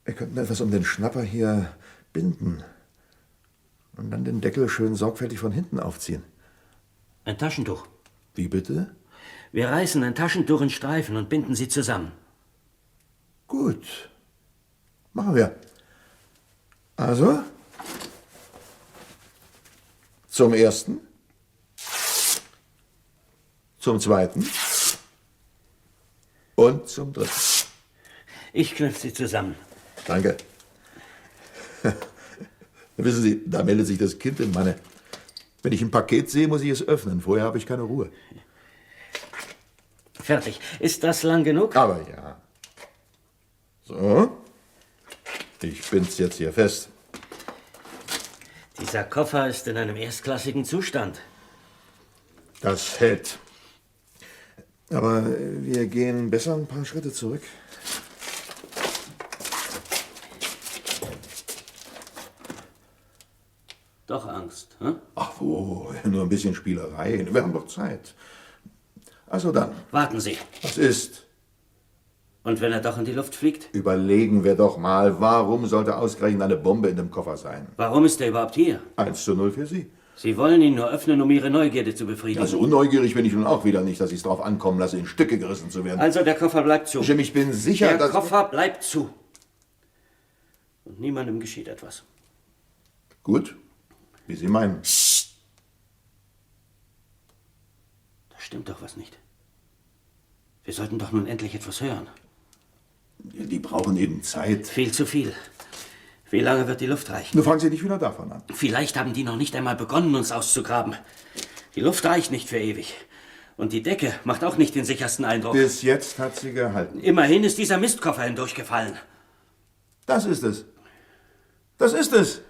wir könnten etwas um den Schnapper hier binden. Und dann den Deckel schön sorgfältig von hinten aufziehen. Ein Taschentuch. Wie bitte? Wir reißen ein Taschentuch in Streifen und binden sie zusammen. Gut. Machen wir. Also, zum ersten, zum zweiten und zum dritten. Ich knüpfe sie zusammen. Danke. Wissen Sie, da meldet sich das Kind im Manne. Wenn ich ein Paket sehe, muss ich es öffnen. Vorher habe ich keine Ruhe. Fertig. Ist das lang genug? Aber ja. So. Ich bind's jetzt hier fest. Dieser Koffer ist in einem erstklassigen Zustand. Das hält. Aber wir gehen besser ein paar Schritte zurück. Doch Angst, hm? Ach wo, nur ein bisschen Spielerei. Wir haben doch Zeit. Also dann. Warten Sie. Was ist? Und wenn er doch in die Luft fliegt? Überlegen wir doch mal, warum sollte ausgerechnet eine Bombe in dem Koffer sein? Warum ist er überhaupt hier? 1:0 für Sie. Sie wollen ihn nur öffnen, um Ihre Neugierde zu befriedigen. Also unneugierig bin ich nun auch wieder nicht, dass ich es drauf ankommen lasse, in Stücke gerissen zu werden. Also der Koffer bleibt zu. Jim, ich bin sicher, der Koffer bleibt zu. Und niemandem geschieht etwas. Gut, wie Sie meinen. Da stimmt doch was nicht. Wir sollten doch nun endlich etwas hören. Die brauchen eben Zeit. Viel zu viel. Wie lange wird die Luft reichen? Nur fangen Sie nicht wieder davon an. Vielleicht haben die noch nicht einmal begonnen, uns auszugraben. Die Luft reicht nicht für ewig. Und die Decke macht auch nicht den sichersten Eindruck. Bis jetzt hat sie gehalten. Immerhin ist dieser Mistkoffer hindurchgefallen. Das ist es. Das ist es.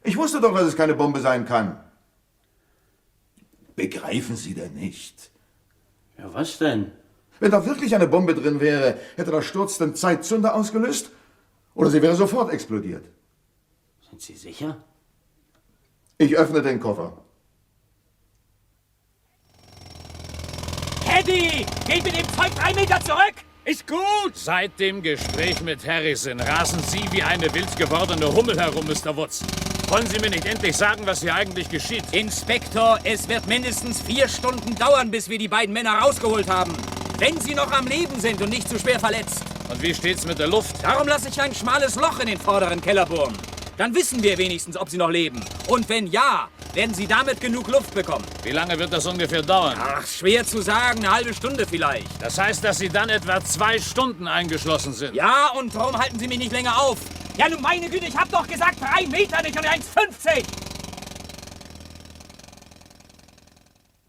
Ich wusste doch, dass es keine Bombe sein kann. Begreifen Sie denn nicht? Ja, was denn? Wenn da wirklich eine Bombe drin wäre, hätte der Sturz den Zeitzünder ausgelöst? Oder sie wäre sofort explodiert? Sind Sie sicher? Ich öffne den Koffer. Teddy, geht mit dem Zeug 3 Meter zurück! Ist gut! Seit dem Gespräch mit Harrison rasen Sie wie eine wild gewordene Hummel herum, Mr. Woods. Wollen Sie mir nicht endlich sagen, was hier eigentlich geschieht? Inspektor, es wird mindestens 4 Stunden dauern, bis wir die beiden Männer rausgeholt haben. Wenn sie noch am Leben sind und nicht zu schwer verletzt. Und wie steht's mit der Luft? Darum lasse ich ein schmales Loch in den vorderen Keller bohren. Dann wissen wir wenigstens, ob sie noch leben. Und wenn ja, werden sie damit genug Luft bekommen. Wie lange wird das ungefähr dauern? Ach, schwer zu sagen, eine halbe Stunde vielleicht. Das heißt, dass Sie dann etwa 2 Stunden eingeschlossen sind? Ja, und warum halten Sie mich nicht länger auf? Ja, nun meine Güte, ich hab doch gesagt 3 Meter, nicht und 1,50!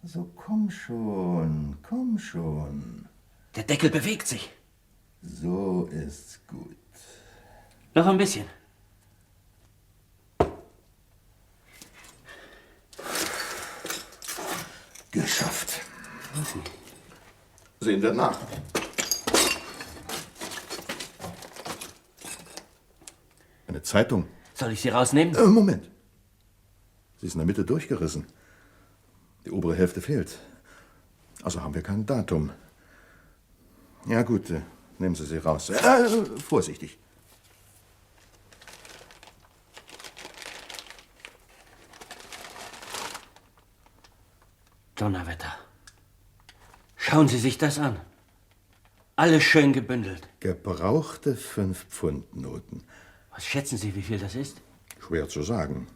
So, komm schon, komm schon. Der Deckel bewegt sich. So ist's gut. Noch ein bisschen. Geschafft. Sehen wir nach. Eine Zeitung. Soll ich sie rausnehmen? Moment. Sie ist in der Mitte durchgerissen. Die obere Hälfte fehlt. Also haben wir kein Datum. Ja gut, nehmen Sie sie raus. Vorsichtig. Donnerwetter. Schauen Sie sich das an. Alles schön gebündelt. Gebrauchte 5-Pfund-Noten. Was schätzen Sie, wie viel das ist? Schwer zu sagen.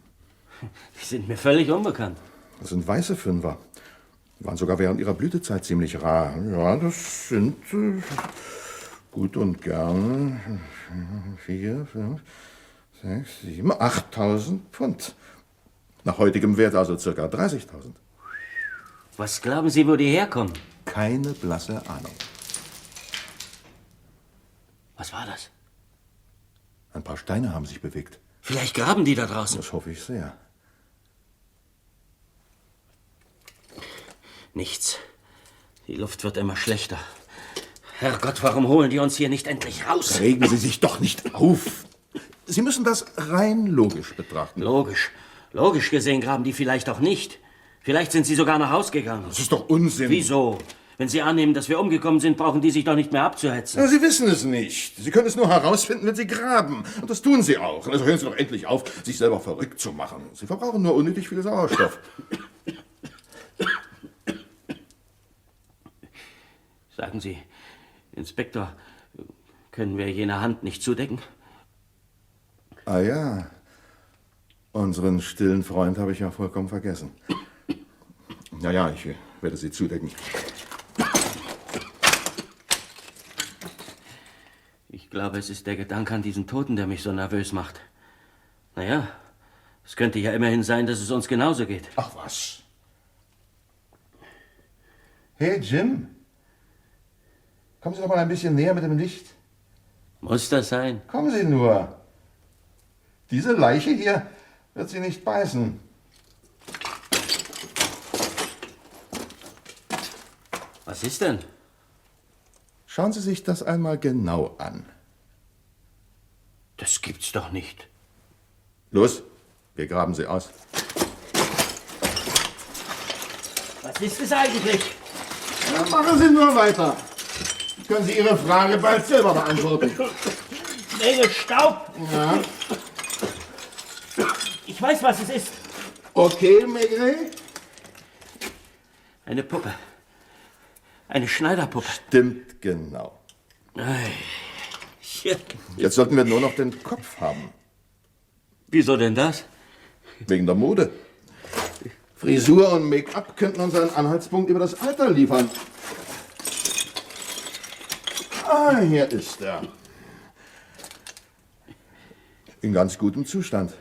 Die sind mir völlig unbekannt. Das sind weiße Fünfer. Waren sogar während ihrer Blütezeit ziemlich rar. Ja, das sind gut und gern 4, 5, 6, 7, 8.000 Pfund. Nach heutigem Wert also ca. 30.000. Was glauben Sie, wo die herkommen? Keine blasse Ahnung. Was war das? Ein paar Steine haben sich bewegt. Vielleicht graben die da draußen. Das hoffe ich sehr. Nichts. Die Luft wird immer schlechter. Herrgott, warum holen die uns hier nicht endlich raus? Regen Sie sich doch nicht auf. Sie müssen das rein logisch betrachten. Logisch. Logisch gesehen graben die vielleicht auch nicht. Vielleicht sind sie sogar nach Haus gegangen. Das ist doch Unsinn. Wieso? Wenn Sie annehmen, dass wir umgekommen sind, brauchen die sich doch nicht mehr abzuhetzen. Ja, Sie wissen es nicht. Sie können es nur herausfinden, wenn Sie graben. Und das tun Sie auch. Also hören Sie doch endlich auf, sich selber verrückt zu machen. Sie verbrauchen nur unnötig viel Sauerstoff. Sagen Sie, Inspektor, können wir jene Hand nicht zudecken? Ah ja, unseren stillen Freund habe ich ja vollkommen vergessen. Ja, ich werde sie zudecken. Ich glaube, es ist der Gedanke an diesen Toten, der mich so nervös macht. Naja, es könnte ja immerhin sein, dass es uns genauso geht. Ach was. Hey, Jim. Kommen Sie doch mal ein bisschen näher mit dem Licht. Muss das sein? Kommen Sie nur. Diese Leiche hier wird Sie nicht beißen. Was ist denn? Schauen Sie sich das einmal genau an. Das gibt's doch nicht. Los, wir graben sie aus. Was ist es eigentlich? Ja, machen Sie nur weiter. Können Sie Ihre Frage bald selber beantworten. Menge Staub. Ja. Ich weiß, was es ist. Okay, Maigret? Eine Puppe. Eine Schneiderpuppe. Stimmt genau. Jetzt sollten wir nur noch den Kopf haben. Wieso denn das? Wegen der Mode. Frisur und Make-up könnten uns einen Anhaltspunkt über das Alter liefern. Ah, hier ist er. In ganz gutem Zustand.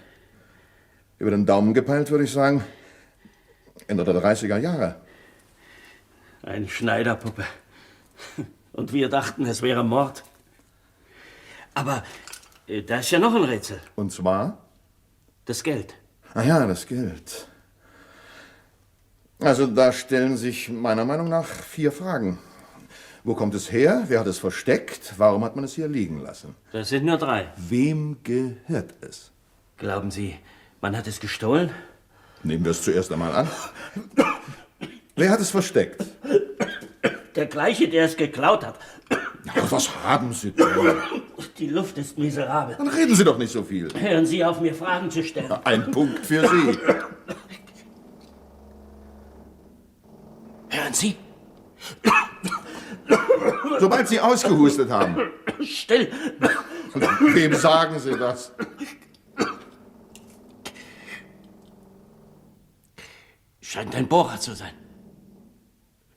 Über den Daumen gepeilt würde ich sagen, Ende der 30er Jahre. Eine Schneiderpuppe. Und wir dachten, es wäre Mord. Aber da ist ja noch ein Rätsel. Und zwar? Das Geld. Ah ja, das Geld. Also da stellen sich meiner Meinung nach 4 Fragen. Wo kommt es her? Wer hat es versteckt? Warum hat man es hier liegen lassen? Das sind nur 3. Wem gehört es? Glauben Sie, man hat es gestohlen? Nehmen wir es zuerst einmal an. Wer hat es versteckt? Der gleiche, der es geklaut hat. Ja, was haben Sie denn? Die Luft ist miserabel. Dann reden Sie doch nicht so viel. Hören Sie auf, mir Fragen zu stellen. Ein Punkt für Sie. Hören Sie? Sobald Sie ausgehustet haben. Still! Wem sagen Sie das? Scheint ein Bohrer zu sein.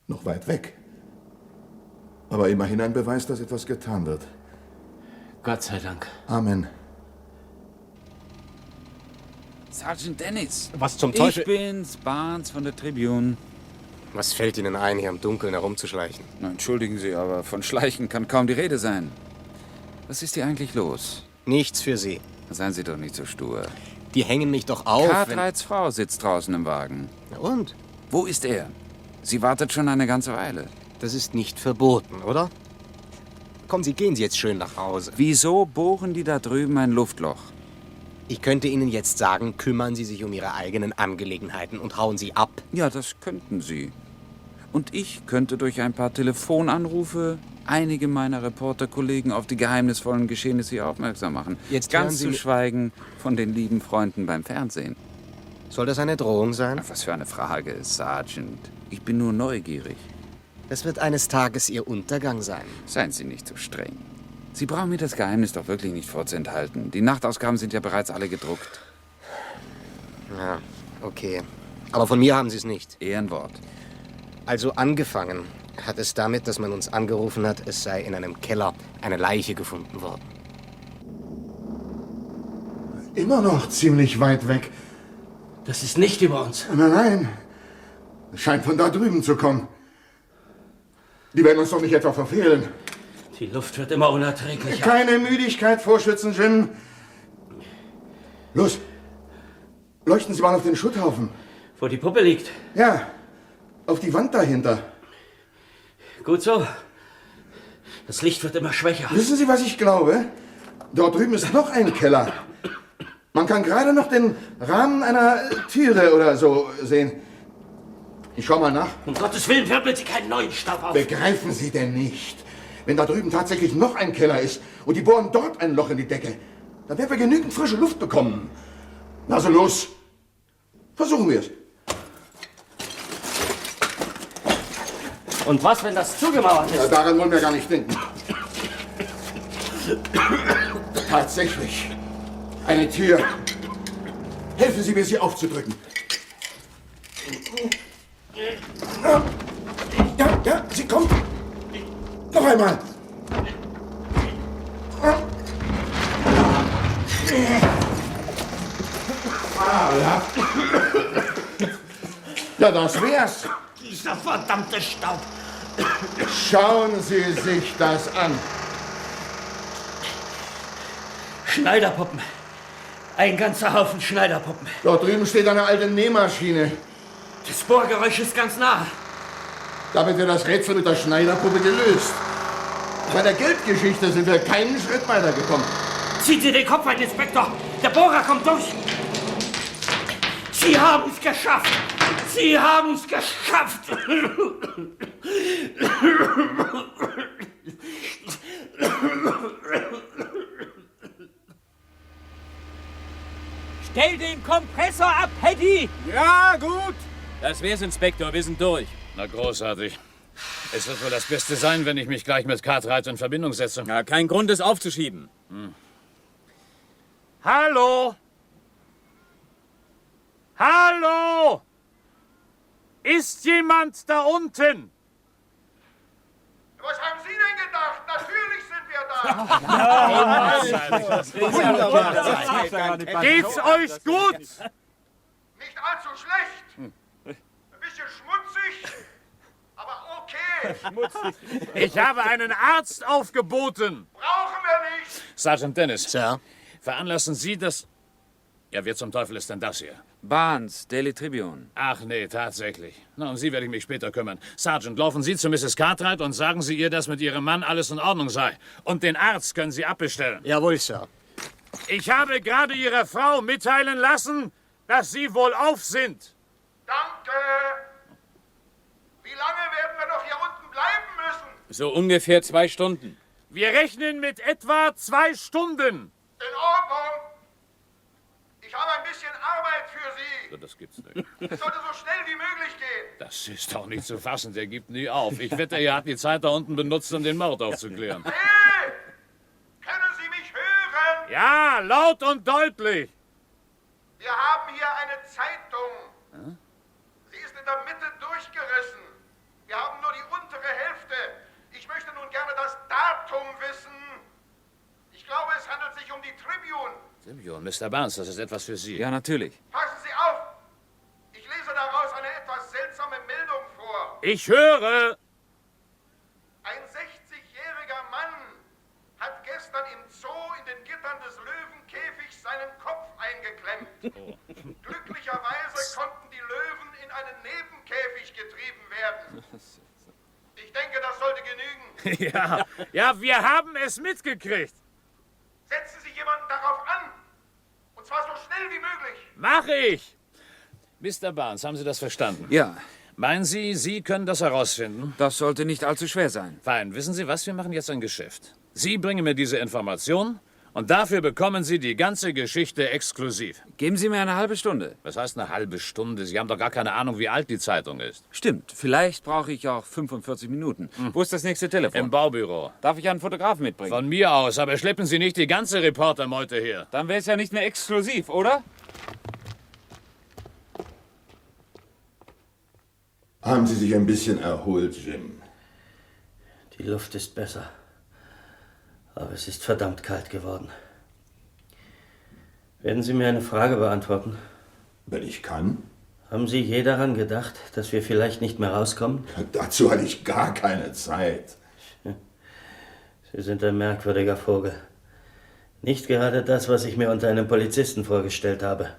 Noch weit weg. Aber immerhin ein Beweis, dass etwas getan wird. Gott sei Dank. Amen. Sergeant Dennis. Was zum Teufel? Ich bin's, Barnes von der Tribune. Was fällt Ihnen ein, hier im Dunkeln herumzuschleichen? Na, entschuldigen Sie, aber von Schleichen kann kaum die Rede sein. Was ist hier eigentlich los? Nichts für Sie. Seien Sie doch nicht so stur. Die hängen mich doch auf. Cartwrights Frau sitzt draußen im Wagen. Na und? Wo ist er? Sie wartet schon eine ganze Weile. Das ist nicht verboten, oder? Kommen Sie, gehen Sie jetzt schön nach Hause. Wieso bohren die da drüben ein Luftloch? Ich könnte Ihnen jetzt sagen, kümmern Sie sich um Ihre eigenen Angelegenheiten und hauen Sie ab. Ja, das könnten Sie. Und ich könnte durch ein paar Telefonanrufe einige meiner Reporterkollegen auf die geheimnisvollen Geschehnisse hier aufmerksam machen. Jetzt hören ganz Sie zu schweigen von den lieben Freunden beim Fernsehen. Soll das eine Drohung sein? Ach, was für eine Frage, Sergeant. Ich bin nur neugierig. Das wird eines Tages Ihr Untergang sein. Seien Sie nicht so streng. Sie brauchen mir das Geheimnis doch wirklich nicht vorzuenthalten. Die Nachtausgaben sind ja bereits alle gedruckt. Ja, okay. Aber von mir haben Sie es nicht. Ehrenwort. Also angefangen hat es damit, dass man uns angerufen hat, es sei in einem Keller eine Leiche gefunden worden. Immer noch ziemlich weit weg. Das ist nicht über uns. Nein, nein. Es scheint von da drüben zu kommen. Die werden uns doch nicht etwa verfehlen. Die Luft wird immer unerträglicher. Keine Müdigkeit vorschützen, Jim. Los. Leuchten Sie mal auf den Schutthaufen. Wo die Puppe liegt? Ja, auf die Wand dahinter. Gut so. Das Licht wird immer schwächer. Wissen Sie, was ich glaube? Dort drüben ist noch ein Keller. Man kann gerade noch den Rahmen einer Türe oder so sehen. Ich schau mal nach. Um Gottes Willen, wirbeln Sie keinen neuen Staub auf. Begreifen Sie denn nicht? Wenn da drüben tatsächlich noch ein Keller ist und die bohren dort ein Loch in die Decke, dann werden wir genügend frische Luft bekommen. Also los. Versuchen wir es. Und was, wenn das zugemauert ist? Ja, daran wollen wir gar nicht denken. Tatsächlich. Eine Tür. Helfen Sie mir, sie aufzudrücken. Ja, sie kommt. Noch einmal. Ja, das wär's. Dieser verdammte Staub. Schauen Sie sich das an. Schneiderpuppen. Ein ganzer Haufen Schneiderpuppen. Dort drüben steht eine alte Nähmaschine. Das Bohrgeräusch ist ganz nah. Damit wird das Rätsel mit der Schneiderpuppe gelöst. Bei der Geldgeschichte sind wir keinen Schritt weitergekommen. Ziehen Sie den Kopf ein, Inspektor. Der Bohrer kommt durch. Sie haben es geschafft. Sie haben es geschafft. Stell den Kompressor ab, Paddy! Ja, gut. Das wär's, Inspektor. Wir sind durch. Na, großartig. Es wird wohl das Beste sein, wenn ich mich gleich mit Cartwright in Verbindung setze. Ja, kein Grund, es aufzuschieben. Hallo? Hallo? Ist jemand da unten? Was haben Sie denn gedacht? Natürlich sind wir da. Geht's euch gut? Nicht allzu schlecht. Ein bisschen schmutzig, aber okay. Ich habe einen Arzt aufgeboten. Brauchen wir nicht. Sergeant Dennis. Sir? Veranlassen Sie das... Ja, wer zum Teufel ist denn das hier? Barnes, Daily Tribune. Ach nee, tatsächlich. Na, um Sie werde ich mich später kümmern. Sergeant, laufen Sie zu Mrs. Cartwright und sagen Sie ihr, dass mit Ihrem Mann alles in Ordnung sei. Und den Arzt können Sie abbestellen. Jawohl, Sir. Ich habe gerade Ihre Frau mitteilen lassen, dass Sie wohlauf sind. Danke. Wie lange werden wir noch hier unten bleiben müssen? So ungefähr 2 Stunden. Wir rechnen mit etwa 2 Stunden. In Ordnung. Ich habe ein bisschen Arbeit für Sie. So, das gibt's nicht. Es sollte so schnell wie möglich gehen. Das ist doch nicht zu fassen, der gibt nie auf. Ich wette, er hat die Zeit da unten benutzt, um den Mord aufzuklären. Hey! Können Sie mich hören? Ja, laut und deutlich. Wir haben hier eine Zeitung. Sie ist in der Mitte durchgerissen. Wir haben nur die untere Hälfte. Ich möchte nun gerne das Datum wissen. Ich glaube, es handelt sich um die Tribune. Tribune, Mr. Barnes, das ist etwas für Sie. Ja, natürlich. Passen Sie auf! Ich lese daraus eine etwas seltsame Meldung vor. Ich höre. Ein 60-jähriger Mann hat gestern im Zoo in den Gittern des Löwenkäfigs seinen Kopf eingeklemmt. Glücklicherweise konnten die Löwen in einen Nebenkäfig getrieben werden. Ich denke, das sollte genügen. Ja, wir haben es mitgekriegt. Setzen Sie jemanden darauf an. Und zwar so schnell wie möglich. Mach ich. Mr. Barnes, haben Sie das verstanden? Ja. Meinen Sie, Sie können das herausfinden? Das sollte nicht allzu schwer sein. Fein. Wissen Sie was? Wir machen jetzt ein Geschäft. Sie bringen mir diese Information und dafür bekommen Sie die ganze Geschichte exklusiv. Geben Sie mir eine halbe Stunde. Was heißt eine halbe Stunde? Sie haben doch gar keine Ahnung, wie alt die Zeitung ist. Stimmt. Vielleicht brauche ich auch 45 Minuten. Wo ist das nächste Telefon? Im Baubüro. Darf ich einen Fotografen mitbringen? Von mir aus, aber schleppen Sie nicht die ganze Reportermeute hier. Dann wäre es ja nicht mehr exklusiv, oder? Haben Sie sich ein bisschen erholt, Jim? Die Luft ist besser. Aber es ist verdammt kalt geworden. Werden Sie mir eine Frage beantworten? Wenn ich kann. Haben Sie je daran gedacht, dass wir vielleicht nicht mehr rauskommen? Dazu hatte ich gar keine Zeit. Sie sind ein merkwürdiger Vogel. Nicht gerade das, was ich mir unter einem Polizisten vorgestellt habe.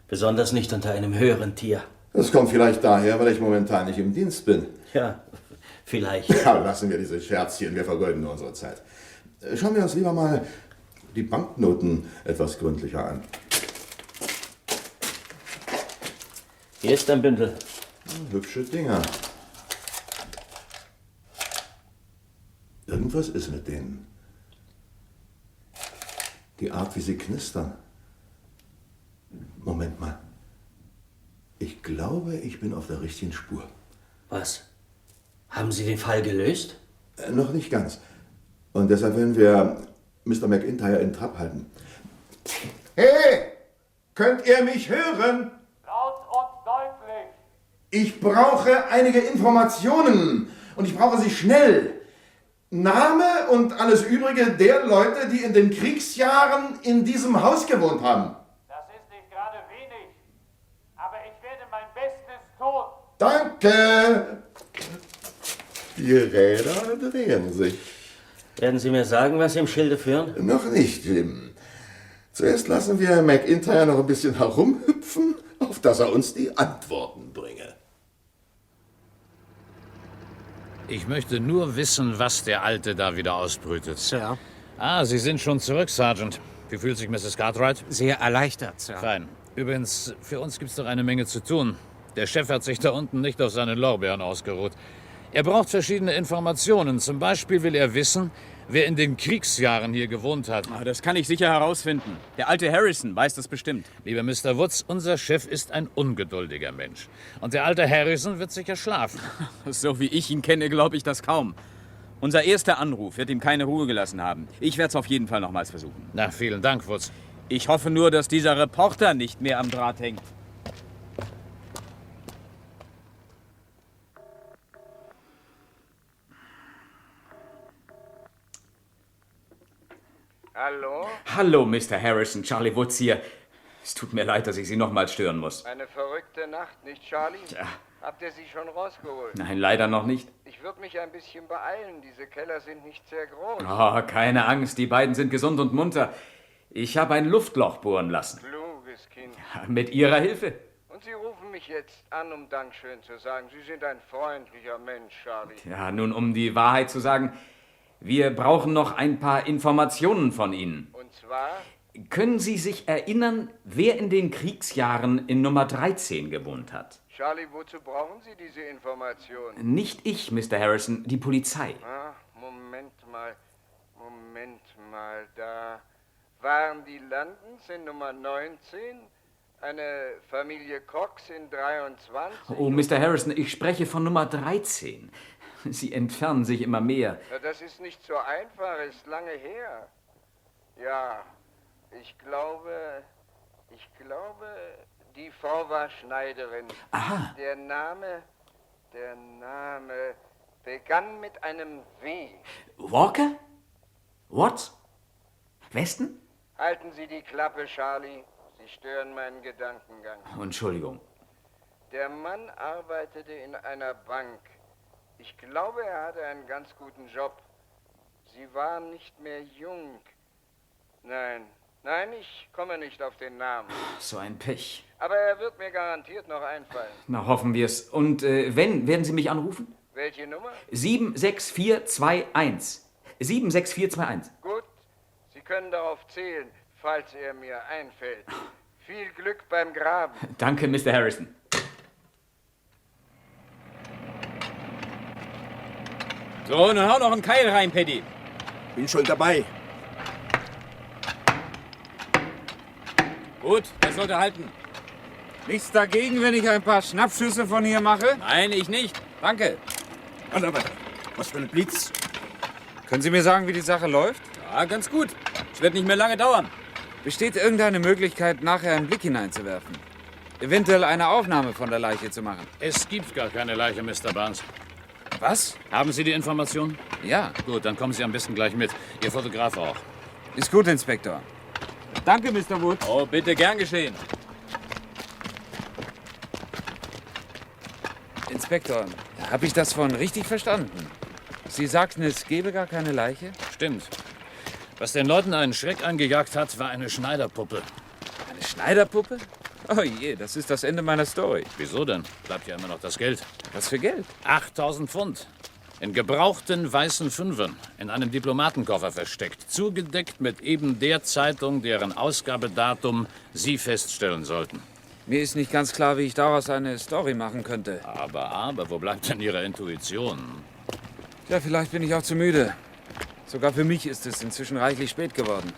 Besonders nicht unter einem höheren Tier. Das kommt vielleicht daher, weil ich momentan nicht im Dienst bin. Ja, vielleicht. Ja, lassen wir diese Scherzchen, wir vergeuden nur unsere Zeit. Schauen wir uns lieber mal die Banknoten etwas gründlicher an. Hier ist ein Bündel. Hübsche Dinger. Irgendwas ist mit denen. Die Art, wie sie knistern. Moment mal. Ich glaube, ich bin auf der richtigen Spur. Was? Haben Sie den Fall gelöst? Noch nicht ganz. Und deshalb werden wir Mr. McIntyre in Trab halten. Hey! Könnt ihr mich hören? Laut und deutlich. Ich brauche einige Informationen. Und ich brauche sie schnell. Name und alles Übrige der Leute, die in den Kriegsjahren in diesem Haus gewohnt haben. Das ist nicht gerade wenig. Aber ich werde mein Bestes tun. Danke! Die Räder drehen sich. Werden Sie mir sagen, was Sie im Schilde führen? Noch nicht, Jim. Zuerst lassen wir McIntyre noch ein bisschen herumhüpfen, auf dass er uns die Antworten bringe. Ich möchte nur wissen, was der Alte da wieder ausbrütet. Sir. Ah, Sie sind schon zurück, Sergeant. Wie fühlt sich Mrs. Cartwright? Sehr erleichtert, Sir. Fein. Übrigens, für uns gibt's doch eine Menge zu tun. Der Chef hat sich da unten nicht auf seinen Lorbeeren ausgeruht. Er braucht verschiedene Informationen. Zum Beispiel will er wissen, wer in den Kriegsjahren hier gewohnt hat. Das kann ich sicher herausfinden. Der alte Harrison weiß das bestimmt. Lieber Mr. Woods, unser Chef ist ein ungeduldiger Mensch. Und der alte Harrison wird sicher schlafen. So wie ich ihn kenne, glaube ich das kaum. Unser erster Anruf wird ihm keine Ruhe gelassen haben. Ich werde es auf jeden Fall nochmals versuchen. Na, vielen Dank, Woods. Ich hoffe nur, dass dieser Reporter nicht mehr am Draht hängt. Hallo? Hallo, Mr. Harrison. Charlie Woods hier. Es tut mir leid, dass ich Sie nochmals stören muss. Eine verrückte Nacht, nicht, Charlie? Tja. Habt ihr sie schon rausgeholt? Nein, leider noch nicht. Ich würde mich ein bisschen beeilen. Diese Keller sind nicht sehr groß. Oh, keine Angst, die beiden sind gesund und munter. Ich habe ein Luftloch bohren lassen. Kluges Kind. Mit Ihrer Hilfe. Und Sie rufen mich jetzt an, um Dankeschön zu sagen. Sie sind ein freundlicher Mensch, Charlie. Ja, nun, um die Wahrheit zu sagen, wir brauchen noch ein paar Informationen von Ihnen. Und zwar? Können Sie sich erinnern, wer in den Kriegsjahren in Nummer 13 gewohnt hat? Charlie, wozu brauchen Sie diese Information? Nicht ich, Mr. Harrison, die Polizei. Ah, Moment mal. Da waren die Landens in Nummer 19, eine Familie Cox in 23. Oh, Mr. Harrison, ich spreche von Nummer 13. Sie entfernen sich immer mehr. Ja, das ist nicht so einfach, ist lange her. Ja, ich glaube, die Frau war Schneiderin. Aha. Der Name begann mit einem W. Walker? What? Westen? Halten Sie die Klappe, Charlie. Sie stören meinen Gedankengang. Entschuldigung. Der Mann arbeitete in einer Bank. Ich glaube, er hatte einen ganz guten Job. Sie war nicht mehr jung. Nein, ich komme nicht auf den Namen. So ein Pech. Aber er wird mir garantiert noch einfallen. Na, hoffen wir es. Und wenn, werden Sie mich anrufen? Welche Nummer? 76421. 76421. Gut, Sie können darauf zählen, falls er mir einfällt. Viel Glück beim Graben. Danke, Mr. Harrison. So, nun hau noch einen Keil rein, Paddy. Bin schon dabei. Gut, das sollte halten. Nichts dagegen, wenn ich ein paar Schnappschüsse von hier mache? Nein, ich nicht. Danke. Aber was für ein Blitz. Können Sie mir sagen, wie die Sache läuft? Ja, ganz gut. Es wird nicht mehr lange dauern. Besteht irgendeine Möglichkeit, nachher einen Blick hineinzuwerfen? eventuell eine Aufnahme von der Leiche zu machen. Es gibt gar keine Leiche, Mr. Barnes. Was? Haben Sie die Information? Ja. Gut, dann kommen Sie am besten gleich mit. Ihr Fotograf auch. Ist gut, Inspektor. Danke, Mr. Wood. Oh, bitte, gern geschehen. Inspektor, habe ich das vorhin richtig verstanden? Sie sagten, es gebe gar keine Leiche? Stimmt. Was den Leuten einen Schreck eingejagt hat, war eine Schneiderpuppe. Eine Schneiderpuppe? Oh je, das ist das Ende meiner Story. Wieso denn? Bleibt ja immer noch das Geld. Was für Geld? 8.000 Pfund. In gebrauchten weißen Fünfern, in einem Diplomatenkoffer versteckt, zugedeckt mit eben der Zeitung, deren Ausgabedatum Sie feststellen sollten. Mir ist nicht ganz klar, wie ich daraus eine Story machen könnte. Aber, wo bleibt denn Ihre Intuition? Ja, vielleicht bin ich auch zu müde. Sogar für mich ist es inzwischen reichlich spät geworden.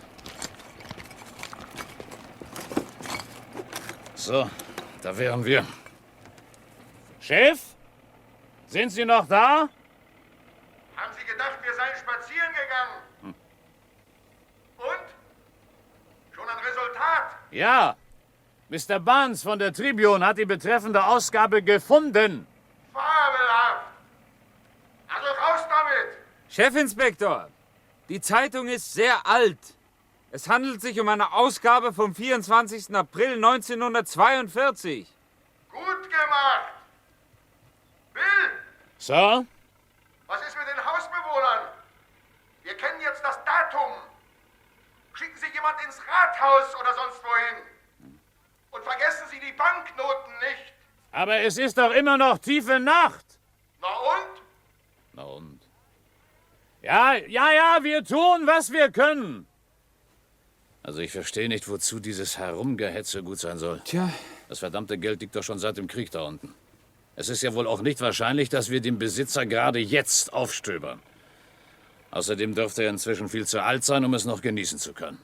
So, da wären wir. Chef? Sind Sie noch da? Haben Sie gedacht, wir seien spazieren gegangen? Und? Schon ein Resultat? Ja. Mr. Barnes von der Tribune hat die betreffende Ausgabe gefunden. Fabelhaft! Also raus damit! Chefinspektor, die Zeitung ist sehr alt. Es handelt sich um eine Ausgabe vom 24. April 1942. Gut gemacht! Bill, So? was ist mit den Hausbewohnern? Wir kennen jetzt das Datum. Schicken Sie jemand ins Rathaus oder sonst wohin. Und vergessen Sie die Banknoten nicht. Aber es ist doch immer noch tiefe Nacht. Na und? Na und? Ja, wir tun, was wir können. Also ich verstehe nicht, wozu dieses Herumgehetze gut sein soll. Tja. Das verdammte Geld liegt doch schon seit dem Krieg da unten. Es ist ja wohl auch nicht wahrscheinlich, dass wir den Besitzer gerade jetzt aufstöbern. Außerdem dürfte er inzwischen viel zu alt sein, um es noch genießen zu können.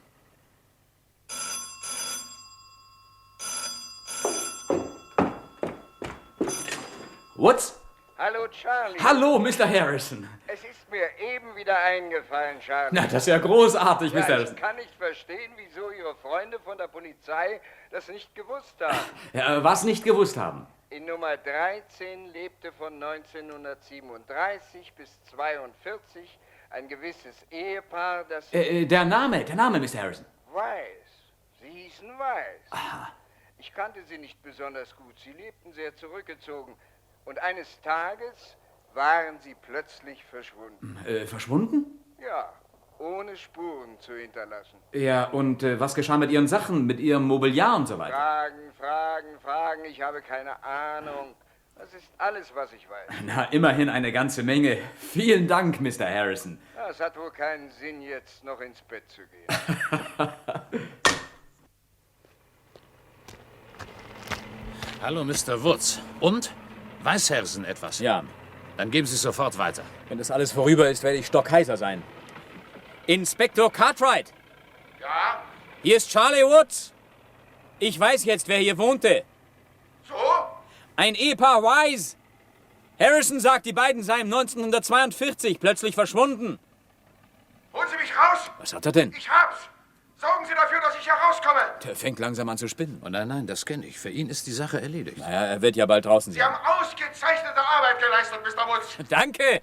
Woods? Hallo, Charlie. Hallo, Mr. Harrison. Es ist mir eben wieder eingefallen, Charlie. Na, das ist ja großartig, Mr. Harrison. Ich kann nicht verstehen, wieso Ihre Freunde von der Polizei das nicht gewusst haben. Ja, was nicht gewusst haben? In Nummer 13 lebte von 1937 bis 42 ein gewisses Ehepaar, das... Der Name, Mr. Harrison. Weiss. Sie hießen Weiss. Aha. Ich kannte sie nicht besonders gut. Sie lebten sehr zurückgezogen. Und eines Tages waren sie plötzlich verschwunden. Verschwunden? Ja, ohne Spuren zu hinterlassen. Ja, und was geschah mit Ihren Sachen, mit Ihrem Mobiliar und so weiter? Fragen. Ich habe keine Ahnung. Das ist alles, was ich weiß. Na, immerhin eine ganze Menge. Vielen Dank, Mr. Harrison. Ja, es hat wohl keinen Sinn, jetzt noch ins Bett zu gehen. Hallo, Mr. Woods. Und? Weiß Harrison etwas? Ja. Dann geben Sie es sofort weiter. Wenn das alles vorüber ist, werde ich stockheißer sein. Inspektor Cartwright! Ja? Hier ist Charlie Woods. Ich weiß jetzt, wer hier wohnte. So? Ein Ehepaar Wise. Harrison sagt, die beiden seien 1942 plötzlich verschwunden. Holen Sie mich raus! Was hat er denn? Ich hab's! Sorgen Sie dafür, dass ich hier rauskomme! Der fängt langsam an zu spinnen. Oh nein, das kenne ich. Für ihn ist die Sache erledigt. Naja, er wird ja bald draußen Sie sein. haben ausgezeichnete Arbeit geleistet, Mr. Woods. Danke!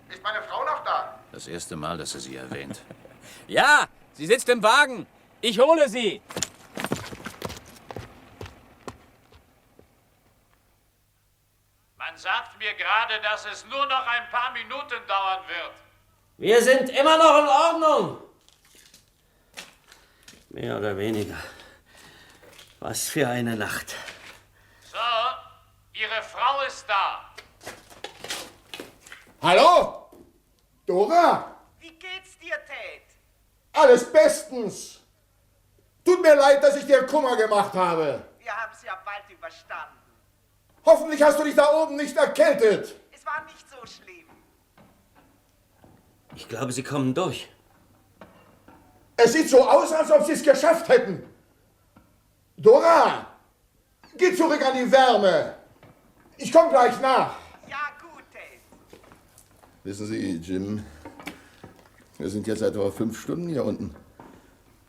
Ist meine Frau noch da? Das erste Mal, dass er sie erwähnt. Ja, sie sitzt im Wagen. Ich hole sie. Man sagt mir gerade, dass es nur noch ein paar Minuten dauern wird. Wir sind immer noch in Ordnung. Mehr oder weniger. Was für eine Nacht. So, Ihre Frau ist da. Hallo? Dora? Wie geht's dir, Ted? Alles bestens. Tut mir leid, dass ich dir Kummer gemacht habe. Wir haben es ja bald überstanden. Hoffentlich hast du dich da oben nicht erkältet. Es war nicht so schlimm. Ich glaube, sie kommen durch. Es sieht so aus, als ob sie es geschafft hätten. Dora, geh zurück an die Wärme. Ich komme gleich nach. Ja, gut, Ted. Wissen Sie, Jim, wir sind jetzt etwa 5 Stunden hier unten.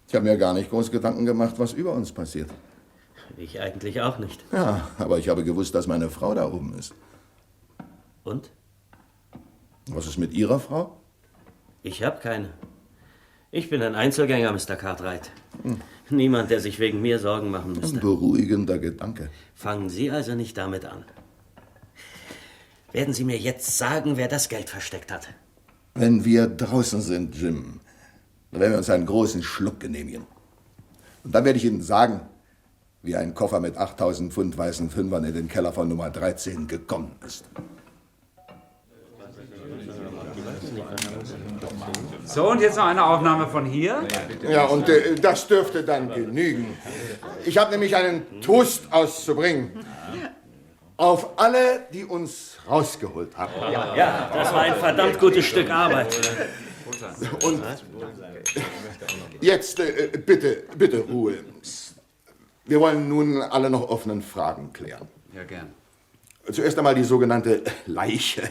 Ich habe mir gar nicht groß Gedanken gemacht, was über uns passiert. Ich eigentlich auch nicht. Ja, aber ich habe gewusst, dass meine Frau da oben ist. Und? Was ist mit Ihrer Frau? Ich habe keine. Ich bin ein Einzelgänger, Mr. Cartwright. Niemand, der sich wegen mir Sorgen machen müsste. Ein beruhigender Gedanke. Fangen Sie also nicht damit an. Werden Sie mir jetzt sagen, wer das Geld versteckt hat? Wenn wir draußen sind, Jim, dann werden wir uns einen großen Schluck genehmigen. Und dann werde ich Ihnen sagen, wie ein Koffer mit 8.000 Pfund weißen Fünfern in den Keller von Nummer 13 gekommen ist. So, und jetzt noch eine Aufnahme von hier? Ja, und das dürfte dann genügen. Ich habe nämlich einen Toast auszubringen. Auf alle, die uns rausgeholt haben. Ja, das war ein verdammt gutes Stück Arbeit. Und jetzt bitte Ruhe. Wir wollen nun alle noch offenen Fragen klären. Ja, gern. Zuerst einmal die sogenannte Leiche.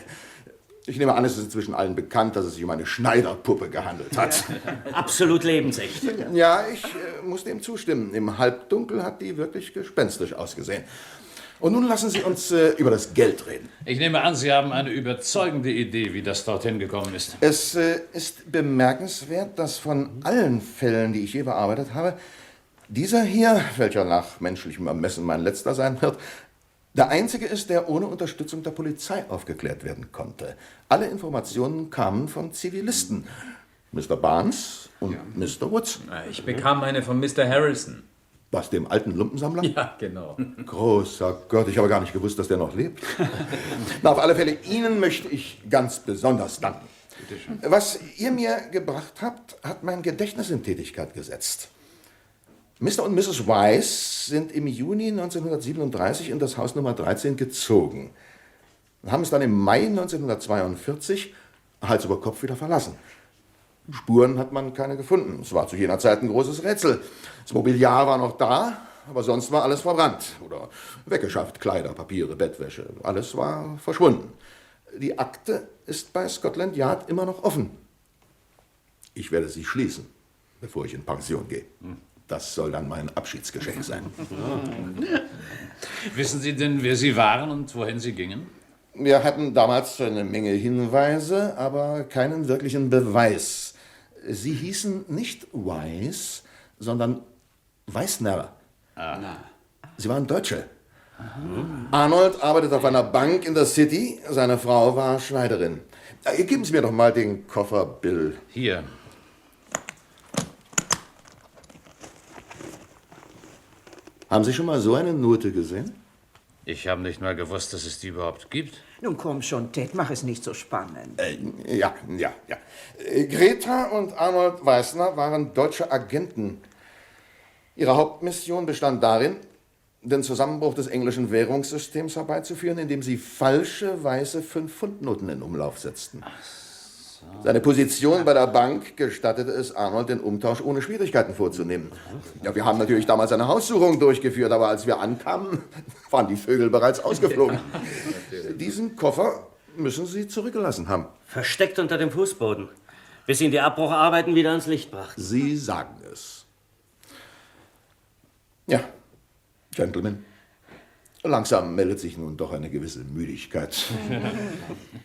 Ich nehme an, es ist inzwischen allen bekannt, dass es sich um eine Schneiderpuppe gehandelt hat. Absolut lebensecht. Ja, ich muss dem zustimmen. Im Halbdunkel hat die wirklich gespenstisch ausgesehen. Und nun lassen Sie uns über das Geld reden. Ich nehme an, Sie haben eine überzeugende Idee, wie das dorthin gekommen ist. Es ist bemerkenswert, dass von allen Fällen, die ich je bearbeitet habe, dieser hier, welcher nach menschlichem Ermessen mein letzter sein wird, der einzige ist, der ohne Unterstützung der Polizei aufgeklärt werden konnte. Alle Informationen kamen von Zivilisten. Mr. Barnes und Mr. Woods. Ich bekam eine von Mr. Harrison. Was, dem alten Lumpensammler? Ja, genau. Großer Gott, ich habe gar nicht gewusst, dass der noch lebt. Na, auf alle Fälle, Ihnen möchte ich ganz besonders danken. Was ihr mir gebracht habt, hat mein Gedächtnis in Tätigkeit gesetzt. Mr. und Mrs. Weiss sind im Juni 1937 in das Haus Nummer 13 gezogen. Haben es dann im Mai 1942 Hals über Kopf wieder verlassen. Spuren hat man keine gefunden. Es war zu jener Zeit ein großes Rätsel. Das Mobiliar war noch da, aber sonst war alles verbrannt oder weggeschafft. Kleider, Papiere, Bettwäsche, alles war verschwunden. Die Akte ist bei Scotland Yard immer noch offen. Ich werde sie schließen, bevor ich in Pension gehe. Das soll dann mein Abschiedsgeschenk sein. Wissen Sie denn, wer Sie waren und wohin Sie gingen? Wir hatten damals eine Menge Hinweise, aber keinen wirklichen Beweis. Sie hießen nicht Weiss, sondern Weißner. Sie waren Deutsche. Arnold arbeitet auf einer Bank in der City, seine Frau war Schneiderin. Geben Sie mir doch mal den Koffer, Bill. Hier. Haben Sie schon mal so eine Note gesehen? Ich habe nicht mal gewusst, dass es die überhaupt gibt. Nun komm schon, Ted, mach es nicht so spannend. Ja. Greta und Arnold Weißner waren deutsche Agenten. Ihre Hauptmission bestand darin, den Zusammenbruch des englischen Währungssystems herbeizuführen, indem sie falsche weiße 5-Pfund-Noten in Umlauf setzten. Seine Position bei der Bank gestattete es Arnold, den Umtausch ohne Schwierigkeiten vorzunehmen. Ja, wir haben natürlich damals eine Haussuchung durchgeführt, aber als wir ankamen, waren die Vögel bereits ausgeflogen. Diesen Koffer müssen Sie zurückgelassen haben. Versteckt unter dem Fußboden, bis ihn die Abbrucharbeiten wieder ans Licht brachten. Sie sagen es. Ja, Gentlemen, langsam meldet sich nun doch eine gewisse Müdigkeit.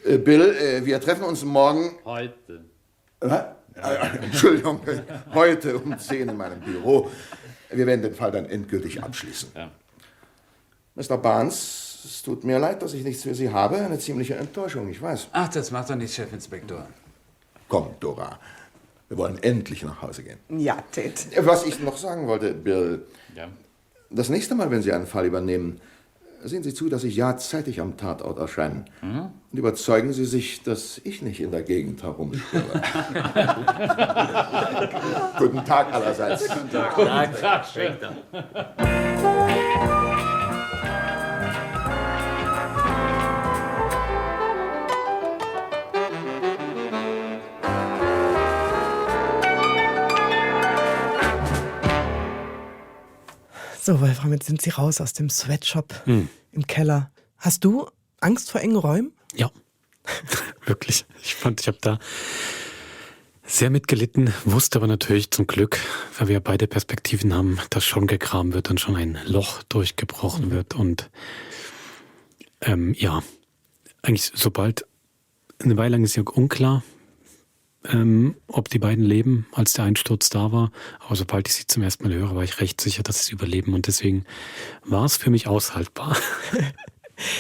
Bill, wir treffen uns morgen... Heute. Entschuldigung, heute um 10 in meinem Büro. Wir werden den Fall dann endgültig abschließen. Ja. Mr. Barnes, es tut mir leid, dass ich nichts für Sie habe. Eine ziemliche Enttäuschung, ich weiß. Ach, das macht doch nichts, Chefinspektor. Komm, Dora. Wir wollen endlich nach Hause gehen. Ja, Ted. Was ich noch sagen wollte, Bill. Ja. Das nächste Mal, wenn Sie einen Fall übernehmen, sehen Sie zu, dass Sie ja zeitig am Tatort erscheinen. Und überzeugen Sie sich, dass ich nicht in der Gegend herumspüre. Guten Tag allerseits. Guten Tag, Spector. So, Wolfram, jetzt sind Sie raus aus dem Sweatshop im Keller. Hast du Angst vor engen Räumen? Ja, wirklich. Ich habe da Sehr mitgelitten, wusste aber natürlich zum Glück, weil wir beide Perspektiven haben, dass schon gekramt wird und schon ein Loch durchgebrochen wird. Und eigentlich sobald, eine Weile lang ist ja unklar, ob die beiden leben, als der Einsturz da war. Aber sobald ich sie zum ersten Mal höre, war ich recht sicher, dass sie überleben. Und deswegen war es für mich aushaltbar.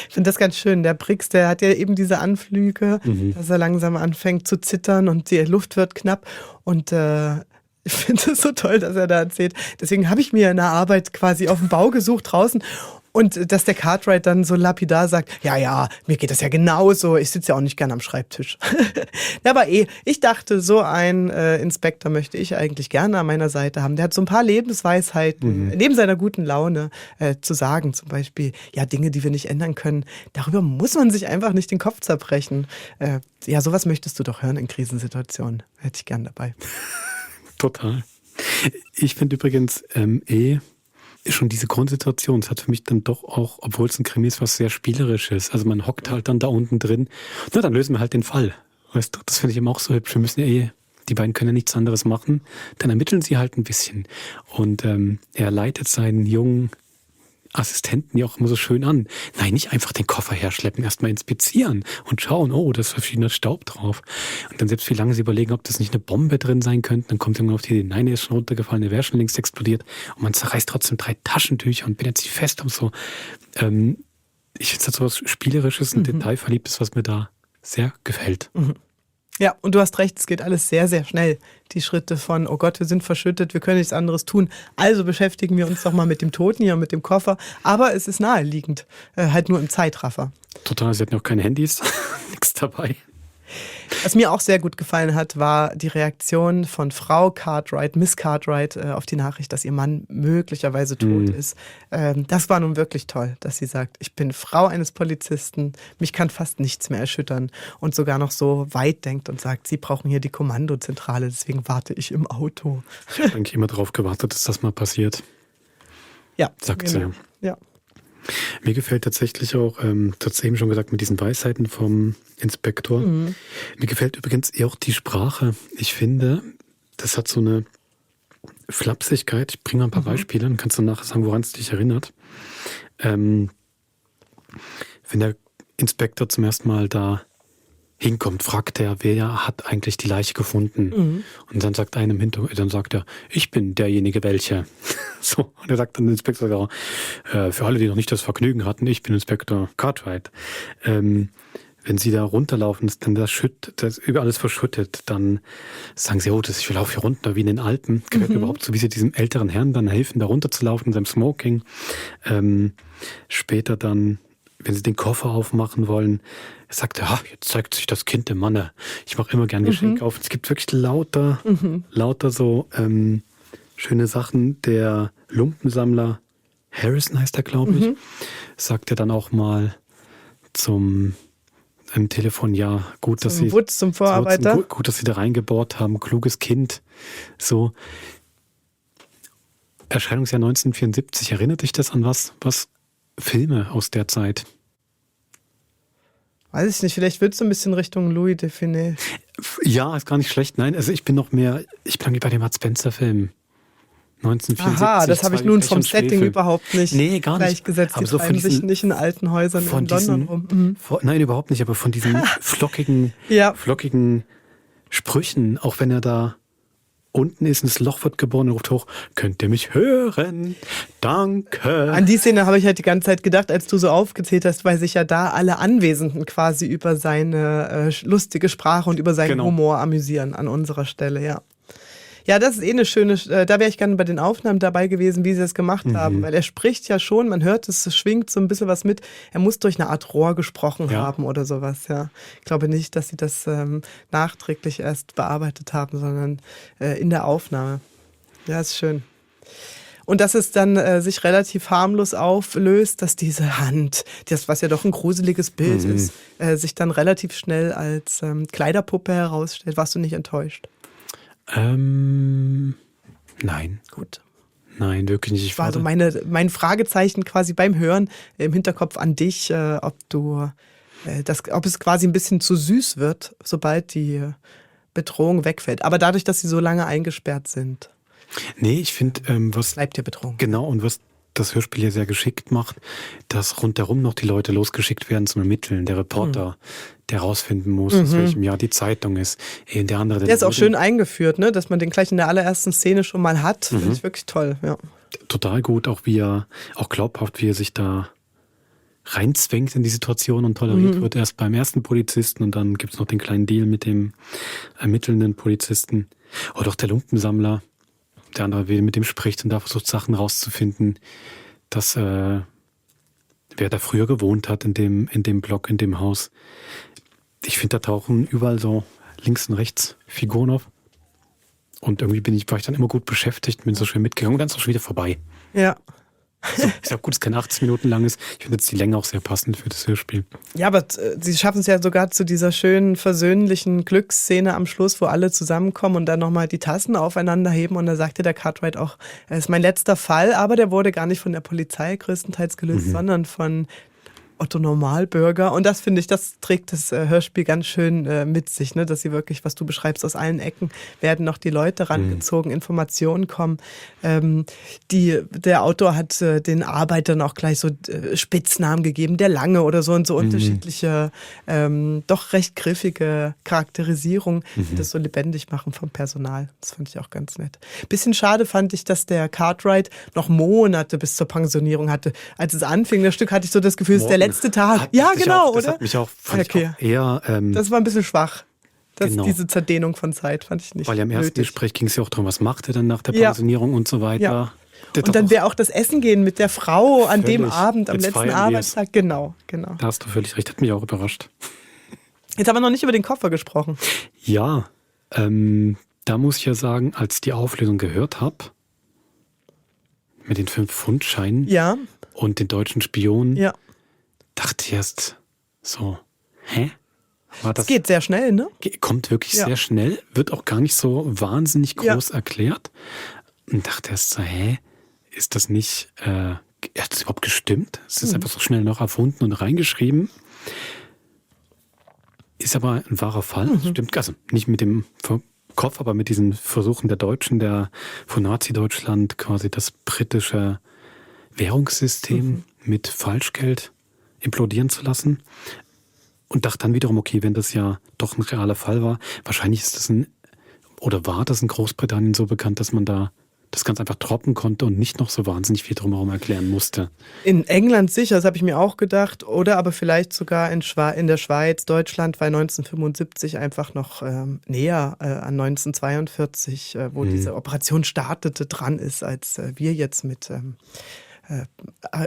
Ich finde das ganz schön. Der Brix, der hat ja eben diese Anflüge, dass er langsam anfängt zu zittern und die Luft wird knapp. Und ich finde es so toll, dass er da erzählt. Deswegen habe ich mir eine Arbeit quasi auf dem Bau gesucht draußen. Und dass der Cartwright dann so lapidar sagt, ja, mir geht das ja genauso, ich sitze ja auch nicht gern am Schreibtisch. Aber ich dachte, so ein Inspektor möchte ich eigentlich gerne an meiner Seite haben. Der hat so ein paar Lebensweisheiten, neben seiner guten Laune zu sagen, zum Beispiel, ja, Dinge, die wir nicht ändern können, darüber muss man sich einfach nicht den Kopf zerbrechen. Ja, sowas möchtest du doch hören in Krisensituationen. Hätte ich gern dabei. Total. Ich finde übrigens schon diese Grundsituation, es hat für mich dann doch auch, obwohl es ein Krimi ist, was sehr Spielerisches. Also man hockt halt dann da unten drin, na dann lösen wir halt den Fall. Weißt du, das finde ich eben auch so hübsch. Wir müssen die beiden können ja nichts anderes machen, dann ermitteln sie halt ein bisschen. Und er leitet seinen jungen Assistenten ja auch immer so schön an. Nein, nicht einfach den Koffer herschleppen, erstmal inspizieren und schauen, oh, da ist verschiedener Staub drauf. Und dann selbst wie lange sie überlegen, ob das nicht eine Bombe drin sein könnte, dann kommt irgendwann auf die Idee, nein, er ist schon runtergefallen, der wäre schon längst explodiert. Und man zerreißt trotzdem 3 Taschentücher und bindet sie fest und so. Ich finde es so was Spielerisches und Detailverliebtes, was mir da sehr gefällt. Ja, und du hast recht, es geht alles sehr, sehr schnell. Die Schritte von, oh Gott, wir sind verschüttet, wir können nichts anderes tun. Also beschäftigen wir uns doch mal mit dem Toten hier, mit dem Koffer. Aber es ist naheliegend, halt nur im Zeitraffer. Total, sie hatten auch keine Handys, nichts dabei. Was mir auch sehr gut gefallen hat, war die Reaktion von Frau Cartwright, Miss Cartwright, auf die Nachricht, dass ihr Mann möglicherweise tot ist. Das war nun wirklich toll, dass sie sagt, ich bin Frau eines Polizisten, mich kann fast nichts mehr erschüttern und sogar noch so weit denkt und sagt, sie brauchen hier die Kommandozentrale, deswegen warte ich im Auto. Ich habe eigentlich immer darauf gewartet, dass das mal passiert. Ja, sagt genau. sie. Ja. Mir gefällt tatsächlich auch, du hast eben schon gesagt, mit diesen Weisheiten vom Inspektor. Mir gefällt übrigens auch die Sprache. Ich finde, das hat so eine Flapsigkeit. Ich bringe mal ein paar Beispiele, dann kannst du nachher sagen, woran es dich erinnert. Wenn der Inspektor zum ersten Mal da hinkommt, fragt er, wer hat eigentlich die Leiche gefunden? Und dann sagt einer im Hintergrund, dann sagt er, ich bin derjenige, welcher. So, und er sagt dann der Inspektor, für alle, die noch nicht das Vergnügen hatten, ich bin Inspektor Cartwright. Wenn sie da runterlaufen, ist dann das über alles verschüttet, dann sagen sie, ich laufe hier runter wie in den Alpen. Gehört überhaupt so, wie sie diesem älteren Herrn dann helfen, da runterzulaufen in seinem Smoking. Später dann, wenn sie den Koffer aufmachen wollen, sagt er, jetzt zeigt sich das Kind dem Manne. Ich mache immer gern Geschenke auf. Es gibt wirklich lauter so schöne Sachen. Der Lumpensammler Harrison heißt er, glaube ich, sagt er dann auch mal am Telefon, ja, gut, dass sie zum Vorarbeiter. Gut, dass sie da reingebohrt haben, kluges Kind. So. Erscheinungsjahr 1974, erinnert dich das an was Filme aus der Zeit? Weiß ich nicht, vielleicht wird es so ein bisschen Richtung Louis Define. Ja, ist gar nicht schlecht. Nein, also ich bin wie bei dem Bud Spencer-Film. 1974. Aha, das habe ich nun vom Setting überhaupt nicht gar nicht. Gleichgesetzt. Die so treiben sich nicht in alten Häusern in London rum. Nein, überhaupt nicht, aber von diesen flockigen Sprüchen, auch wenn er da unten ist, ins Loch wird geboren und ruft hoch, könnt ihr mich hören? Danke. An die Szene habe ich halt die ganze Zeit gedacht, als du so aufgezählt hast, weil sich ja da alle Anwesenden quasi über seine lustige Sprache und über seinen Humor amüsieren an unserer Stelle, ja. Ja, das ist eine schöne, da wäre ich gerne bei den Aufnahmen dabei gewesen, wie sie das gemacht haben, weil er spricht ja schon, man hört, es schwingt so ein bisschen was mit, er muss durch eine Art Rohr gesprochen haben oder sowas, ja. Ich glaube nicht, dass sie das nachträglich erst bearbeitet haben, sondern in der Aufnahme. Ja, ist schön. Und dass es dann sich relativ harmlos auflöst, dass diese Hand, was ja doch ein gruseliges Bild ist, sich dann relativ schnell als Kleiderpuppe herausstellt. Warst du nicht enttäuscht? Nein. Gut. Nein, wirklich nicht. Ich war so mein Fragezeichen quasi beim Hören im Hinterkopf an dich, ob es quasi ein bisschen zu süß wird, sobald die Bedrohung wegfällt. Aber dadurch, dass sie so lange eingesperrt sind. Nee, ich finde, was... Bleibt ja Bedrohung. Genau, und was das Hörspiel ja sehr geschickt macht, dass rundherum noch die Leute losgeschickt werden zum Ermitteln. Der Reporter, der rausfinden muss, aus welchem Jahr die Zeitung ist. Der andere, der ist auch schön eingeführt, ne? Dass man den gleich in der allerersten Szene schon mal hat. Finde ich wirklich toll, ja. Total gut, auch glaubhaft, wie er sich da reinzwängt in die Situation und toleriert wird. Erst beim ersten Polizisten und dann gibt's noch den kleinen Deal mit dem ermittelnden Polizisten. Oder auch der Lumpensammler, der andere mit dem spricht und da versucht, Sachen rauszufinden, dass wer da früher gewohnt hat in dem Block, in dem Haus. Ich finde, da tauchen überall so links und rechts Figuren auf. Und irgendwie war ich dann immer gut beschäftigt, bin so schön mitgegangen und dann ist es auch schon wieder vorbei. Ja. So, ich sag gut, es kein 80 Minuten lang ist. Ich finde jetzt die Länge auch sehr passend für das Hörspiel. Ja, aber sie schaffen es ja sogar zu dieser schönen, versöhnlichen Glücksszene am Schluss, wo alle zusammenkommen und dann nochmal die Tassen aufeinander heben. Und da sagte der Cartwright auch, es ist mein letzter Fall, aber der wurde gar nicht von der Polizei größtenteils gelöst, sondern von Otto Normalbürger. Und das finde ich, das trägt das Hörspiel ganz schön mit sich, ne? Dass sie wirklich, was du beschreibst, aus allen Ecken werden noch die Leute rangezogen, Informationen kommen. Der Autor hat den Arbeitern auch gleich so Spitznamen gegeben, der Lange oder so und so unterschiedliche, doch recht griffige Charakterisierung, die das so lebendig machen vom Personal. Das fand ich auch ganz nett. Bisschen schade fand ich, dass der Cartwright noch Monate bis zur Pensionierung hatte. Als es anfing, das Stück, hatte ich so das Gefühl, es ist der letzte Tag. Ja, genau, oder? Das hat mich auch, fand ich auch eher... das war ein bisschen schwach. Genau. Diese Zerdehnung von Zeit fand ich nicht Weil ja im ersten nötig. Gespräch ging es ja auch darum, was macht er dann nach der Pensionierung und so weiter. Ja. Und dann wäre auch das Essen gehen mit der Frau an dem Abend, am Jetzt letzten feiern Arbeitstag. Genau. Da hast du völlig recht, hat mich auch überrascht. Jetzt haben wir noch nicht über den Koffer gesprochen. Ja, da muss ich ja sagen, als ich die Auflösung gehört habe, mit den 5-Pfund-Scheinen und den deutschen Spionen, dachte ich erst so, hä? Das geht sehr schnell, ne? Kommt wirklich sehr schnell, wird auch gar nicht so wahnsinnig groß erklärt. Und dachte erst so, hä? Ist das nicht, hat das überhaupt gestimmt? Es ist einfach so schnell noch erfunden und reingeschrieben. Ist aber ein wahrer Fall. Stimmt, also nicht mit dem Kopf, aber mit diesen Versuchen der Deutschen, von Nazi-Deutschland quasi das britische Währungssystem mit Falschgeld implodieren zu lassen. Und dachte dann wiederum, okay, wenn das ja doch ein realer Fall war, wahrscheinlich ist das war das in Großbritannien so bekannt, dass man da das ganz einfach droppen konnte und nicht noch so wahnsinnig viel drumherum erklären musste. In England sicher, das habe ich mir auch gedacht. Oder aber vielleicht sogar in der Schweiz. Deutschland war 1975 einfach noch näher an 1942, wo diese Operation startete, dran ist, als wir jetzt mit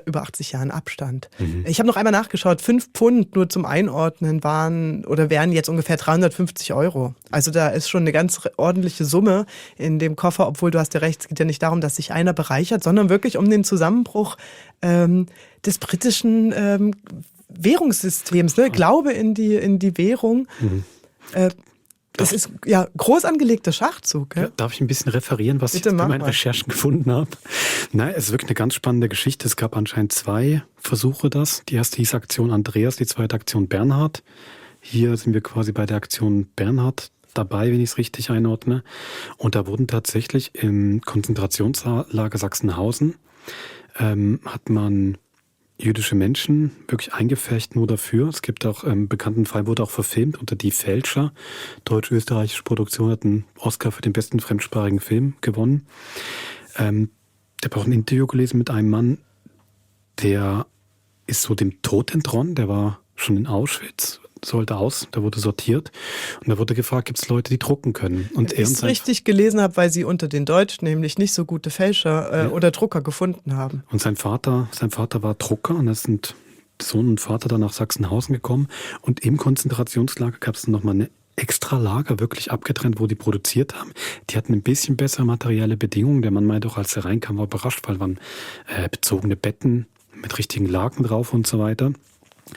über 80 Jahren Abstand. Ich habe noch einmal nachgeschaut, 5 Pfund nur zum Einordnen wären jetzt ungefähr 350 €. Also da ist schon eine ganz ordentliche Summe in dem Koffer, obwohl du hast ja recht, es geht ja nicht darum, dass sich einer bereichert, sondern wirklich um den Zusammenbruch des britischen Währungssystems, ne? Glaube in die Währung. Das ist ja groß angelegter Schachzug. Ja? Darf ich ein bisschen referieren, was ich bei meinen Recherchen gefunden habe? Nein, es ist wirklich eine ganz spannende Geschichte. Es gab anscheinend 2 Versuche, Die erste hieß Aktion Andreas, die zweite Aktion Bernhard. Hier sind wir quasi bei der Aktion Bernhard dabei, wenn ich es richtig einordne. Und da wurden tatsächlich im Konzentrationslager Sachsenhausen hat man jüdische Menschen wirklich eingepfercht nur dafür. Es gibt auch, im bekannten Fall wurde auch verfilmt unter Die Fälscher. Deutsch-österreichische Produktion hat einen Oscar für den besten fremdsprachigen Film gewonnen. Ich habe auch ein Interview gelesen mit einem Mann, der ist so dem Tod entronnen, der war schon in Auschwitz, der wurde sortiert und da wurde gefragt, gibt es Leute, die drucken können? Und ich es richtig gelesen habe, weil sie unter den Deutschen nämlich nicht so gute Fälscher oder Drucker gefunden haben. Und sein Vater war Drucker und es sind Sohn und Vater dann nach Sachsenhausen gekommen und im Konzentrationslager gab es nochmal eine extra Lager, wirklich abgetrennt, wo die produziert haben. Die hatten ein bisschen bessere materielle Bedingungen. Der Mann meinte auch, als er reinkam, war überrascht, weil waren bezogene Betten mit richtigen Laken drauf und so weiter.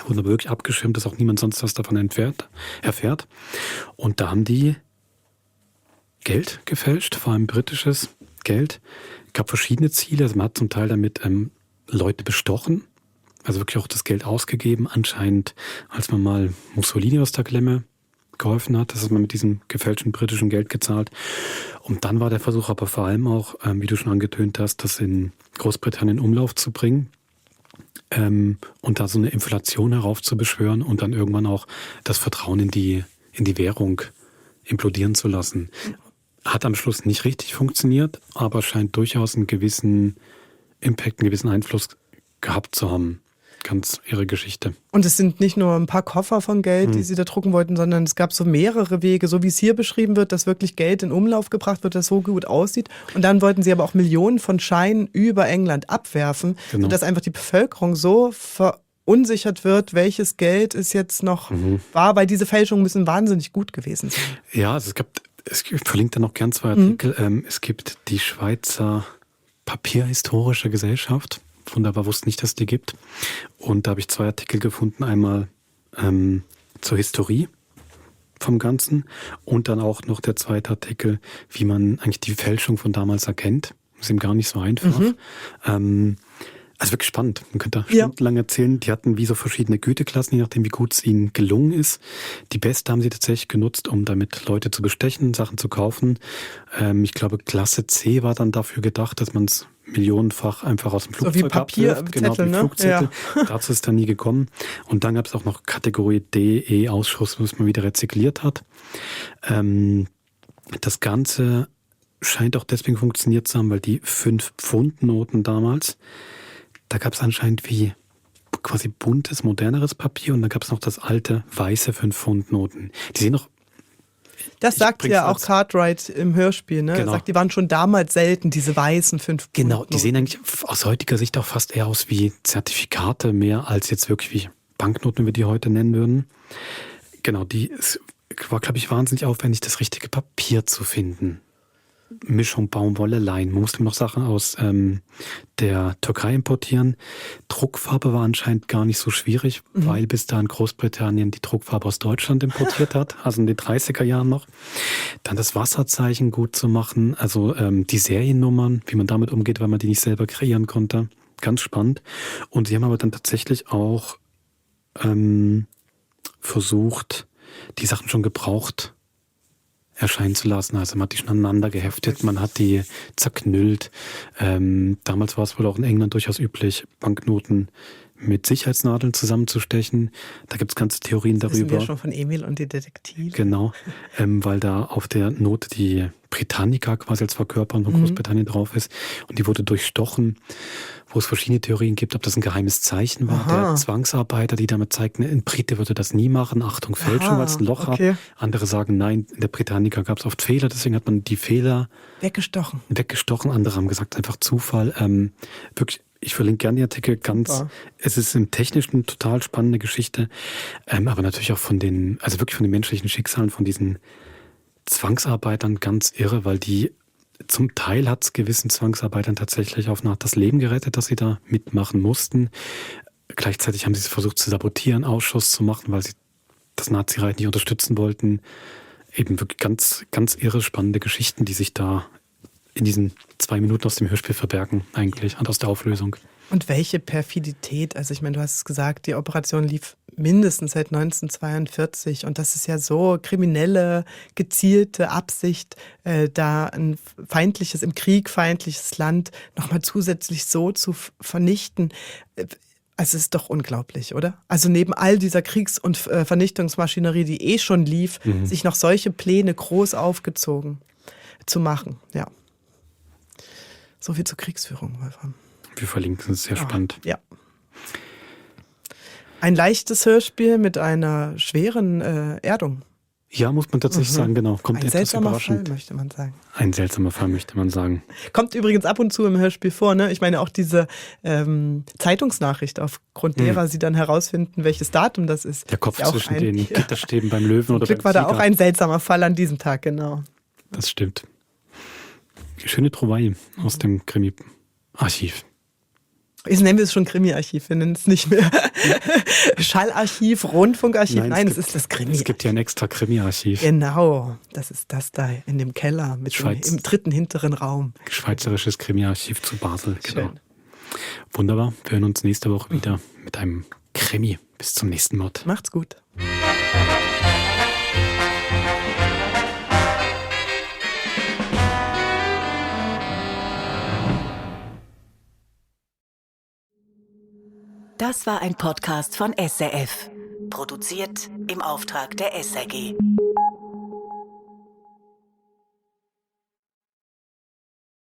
Wurden aber wirklich abgeschirmt, dass auch niemand sonst was davon erfährt. Und da haben die Geld gefälscht, vor allem britisches Geld. Es gab verschiedene Ziele. Also man hat zum Teil damit Leute bestochen, also wirklich auch das Geld ausgegeben. Anscheinend, als man mal Mussolini aus der Klemme geholfen hat. Das hat man mit diesem gefälschten britischen Geld gezahlt. Und dann war der Versuch aber vor allem auch, wie du schon angetönt hast, das in Großbritannien in Umlauf zu bringen. Und da so eine Inflation heraufzubeschwören und dann irgendwann auch das Vertrauen in die Währung implodieren zu lassen. Hat am Schluss nicht richtig funktioniert, aber scheint durchaus einen gewissen Impact, einen gewissen Einfluss gehabt zu haben. Ganz irre Geschichte. Und es sind nicht nur ein paar Koffer von Geld, die sie da drucken wollten, sondern es gab so mehrere Wege, so wie es hier beschrieben wird, dass wirklich Geld in Umlauf gebracht wird, das so gut aussieht. Und dann wollten sie aber auch Millionen von Scheinen über England abwerfen, sodass einfach die Bevölkerung so verunsichert wird, welches Geld es jetzt noch war, weil diese Fälschungen müssen wahnsinnig gut gewesen sein. Ja, also ich verlinke da noch gern 2 Artikel. Es gibt die Schweizer Papierhistorische Gesellschaft. Wunderbar, wusste nicht, dass es die gibt. Und da habe ich 2 Artikel gefunden. Einmal zur Historie vom Ganzen und dann auch noch der zweite Artikel, wie man eigentlich die Fälschung von damals erkennt. Das ist eben gar nicht so einfach. Also wirklich spannend. Man könnte da stundenlang erzählen. Die hatten wie so verschiedene Güteklassen, je nachdem, wie gut es ihnen gelungen ist. Die beste haben sie tatsächlich genutzt, um damit Leute zu bestechen, Sachen zu kaufen. Ich glaube, Klasse C war dann dafür gedacht, dass man es millionenfach einfach aus dem Flugzeug so wie Papierzettel, genau, wie Flugzettel. Ja. Dazu ist dann nie gekommen. Und dann gab es auch noch Kategorie D, E-Ausschuss, was man wieder rezykliert hat. Das Ganze scheint auch deswegen funktioniert zu haben, weil die 5-Pfund-Noten damals, da gab es anscheinend wie quasi buntes, moderneres Papier und dann gab es noch das alte, weiße 5-Pfund-Noten. Die sehen noch. Das sagt ja auch Cartwright im Hörspiel, ne? Genau. Er sagt, die waren schon damals selten, diese weißen 5 Pfund. Genau, die sehen eigentlich aus heutiger Sicht auch fast eher aus wie Zertifikate, mehr als jetzt wirklich wie Banknoten, wie wir die heute nennen würden. Genau, es war, glaube ich, wahnsinnig aufwendig, das richtige Papier zu finden. Mischung Baumwolle, Lein. Man musste noch Sachen aus der Türkei importieren. Druckfarbe war anscheinend gar nicht so schwierig, weil bis dahin Großbritannien die Druckfarbe aus Deutschland importiert hat, also in den 30er Jahren noch. Dann das Wasserzeichen gut zu machen, also die Seriennummern, wie man damit umgeht, weil man die nicht selber kreieren konnte. Ganz spannend. Und sie haben aber dann tatsächlich auch versucht, die Sachen schon gebraucht erscheinen zu lassen. Also man hat die schon aneinander geheftet, man hat die zerknüllt. Damals war es wohl auch in England durchaus üblich, Banknoten mit Sicherheitsnadeln zusammenzustechen. Da gibt es ganze Theorien darüber. Das wissen wir schon von Emil und die Detektive. Genau, weil da auf der Note die Britannica quasi als Verkörperung von Großbritannien drauf ist und die wurde durchstochen, wo es verschiedene Theorien gibt, ob das ein geheimes Zeichen war. Der Zwangsarbeiter, die damit zeigten, ein Brite würde das nie machen, Achtung, Fälschung, weil es ein Loch hat. Andere sagen, nein, in der Britannica gab es oft Fehler, deswegen hat man die Fehler weggestochen. Andere haben gesagt, einfach Zufall. Wirklich, ich verlinke gerne die Artikel es ist im Technischen eine total spannende Geschichte, aber natürlich auch wirklich von den menschlichen Schicksalen, von diesen Zwangsarbeitern ganz irre, weil zum Teil hat es gewissen Zwangsarbeitern tatsächlich auf eine Art das Leben gerettet, dass sie da mitmachen mussten. Gleichzeitig haben sie es versucht zu sabotieren, Ausschuss zu machen, weil sie das Nazireich nicht unterstützen wollten. Eben wirklich ganz, ganz irre, spannende Geschichten, die sich da in diesen 2 Minuten aus dem Hörspiel verbergen eigentlich und aus der Auflösung. Und welche Perfidität, also ich meine, du hast es gesagt, die Operation lief mindestens seit 1942 und das ist ja so kriminelle, gezielte Absicht, da ein im Krieg feindliches Land nochmal zusätzlich so zu vernichten. Also es ist doch unglaublich, oder? Also neben all dieser Kriegs- und Vernichtungsmaschinerie, die schon lief, sich noch solche Pläne groß aufgezogen zu machen, ja. So viel zur Kriegsführung, Wolfram. Wir verlinken es, sehr spannend. Ja. Ein leichtes Hörspiel mit einer schweren Erdung. Ja, muss man tatsächlich sagen, genau. Kommt ein etwas seltsamer überraschend. Fall, möchte man sagen. Ein seltsamer Fall, möchte man sagen. Kommt übrigens ab und zu im Hörspiel vor, ne? Ich meine auch diese Zeitungsnachricht, aufgrund derer sie dann herausfinden, welches Datum das ist. Der Kopf zwischen den Gitterstäben beim Löwen oder beim Glück war da auch ein seltsamer Fall an diesem Tag, genau. Das stimmt. Schöne Trouvaille aus dem Krimi-Archiv. Jetzt nennen wir es schon Krimi-Archiv, wir nennen es nicht mehr Schallarchiv, Rundfunkarchiv. Nein, es ist das Krimi. Es gibt ja ein extra Krimi-Archiv. Genau, das ist das da in dem Keller im dritten hinteren Raum. Schweizerisches Krimi-Archiv zu Basel, genau. Schön. Wunderbar, wir hören uns nächste Woche wieder mit einem Krimi. Bis zum nächsten Mal. Macht's gut. Das war ein Podcast von SRF. Produziert im Auftrag der SRG.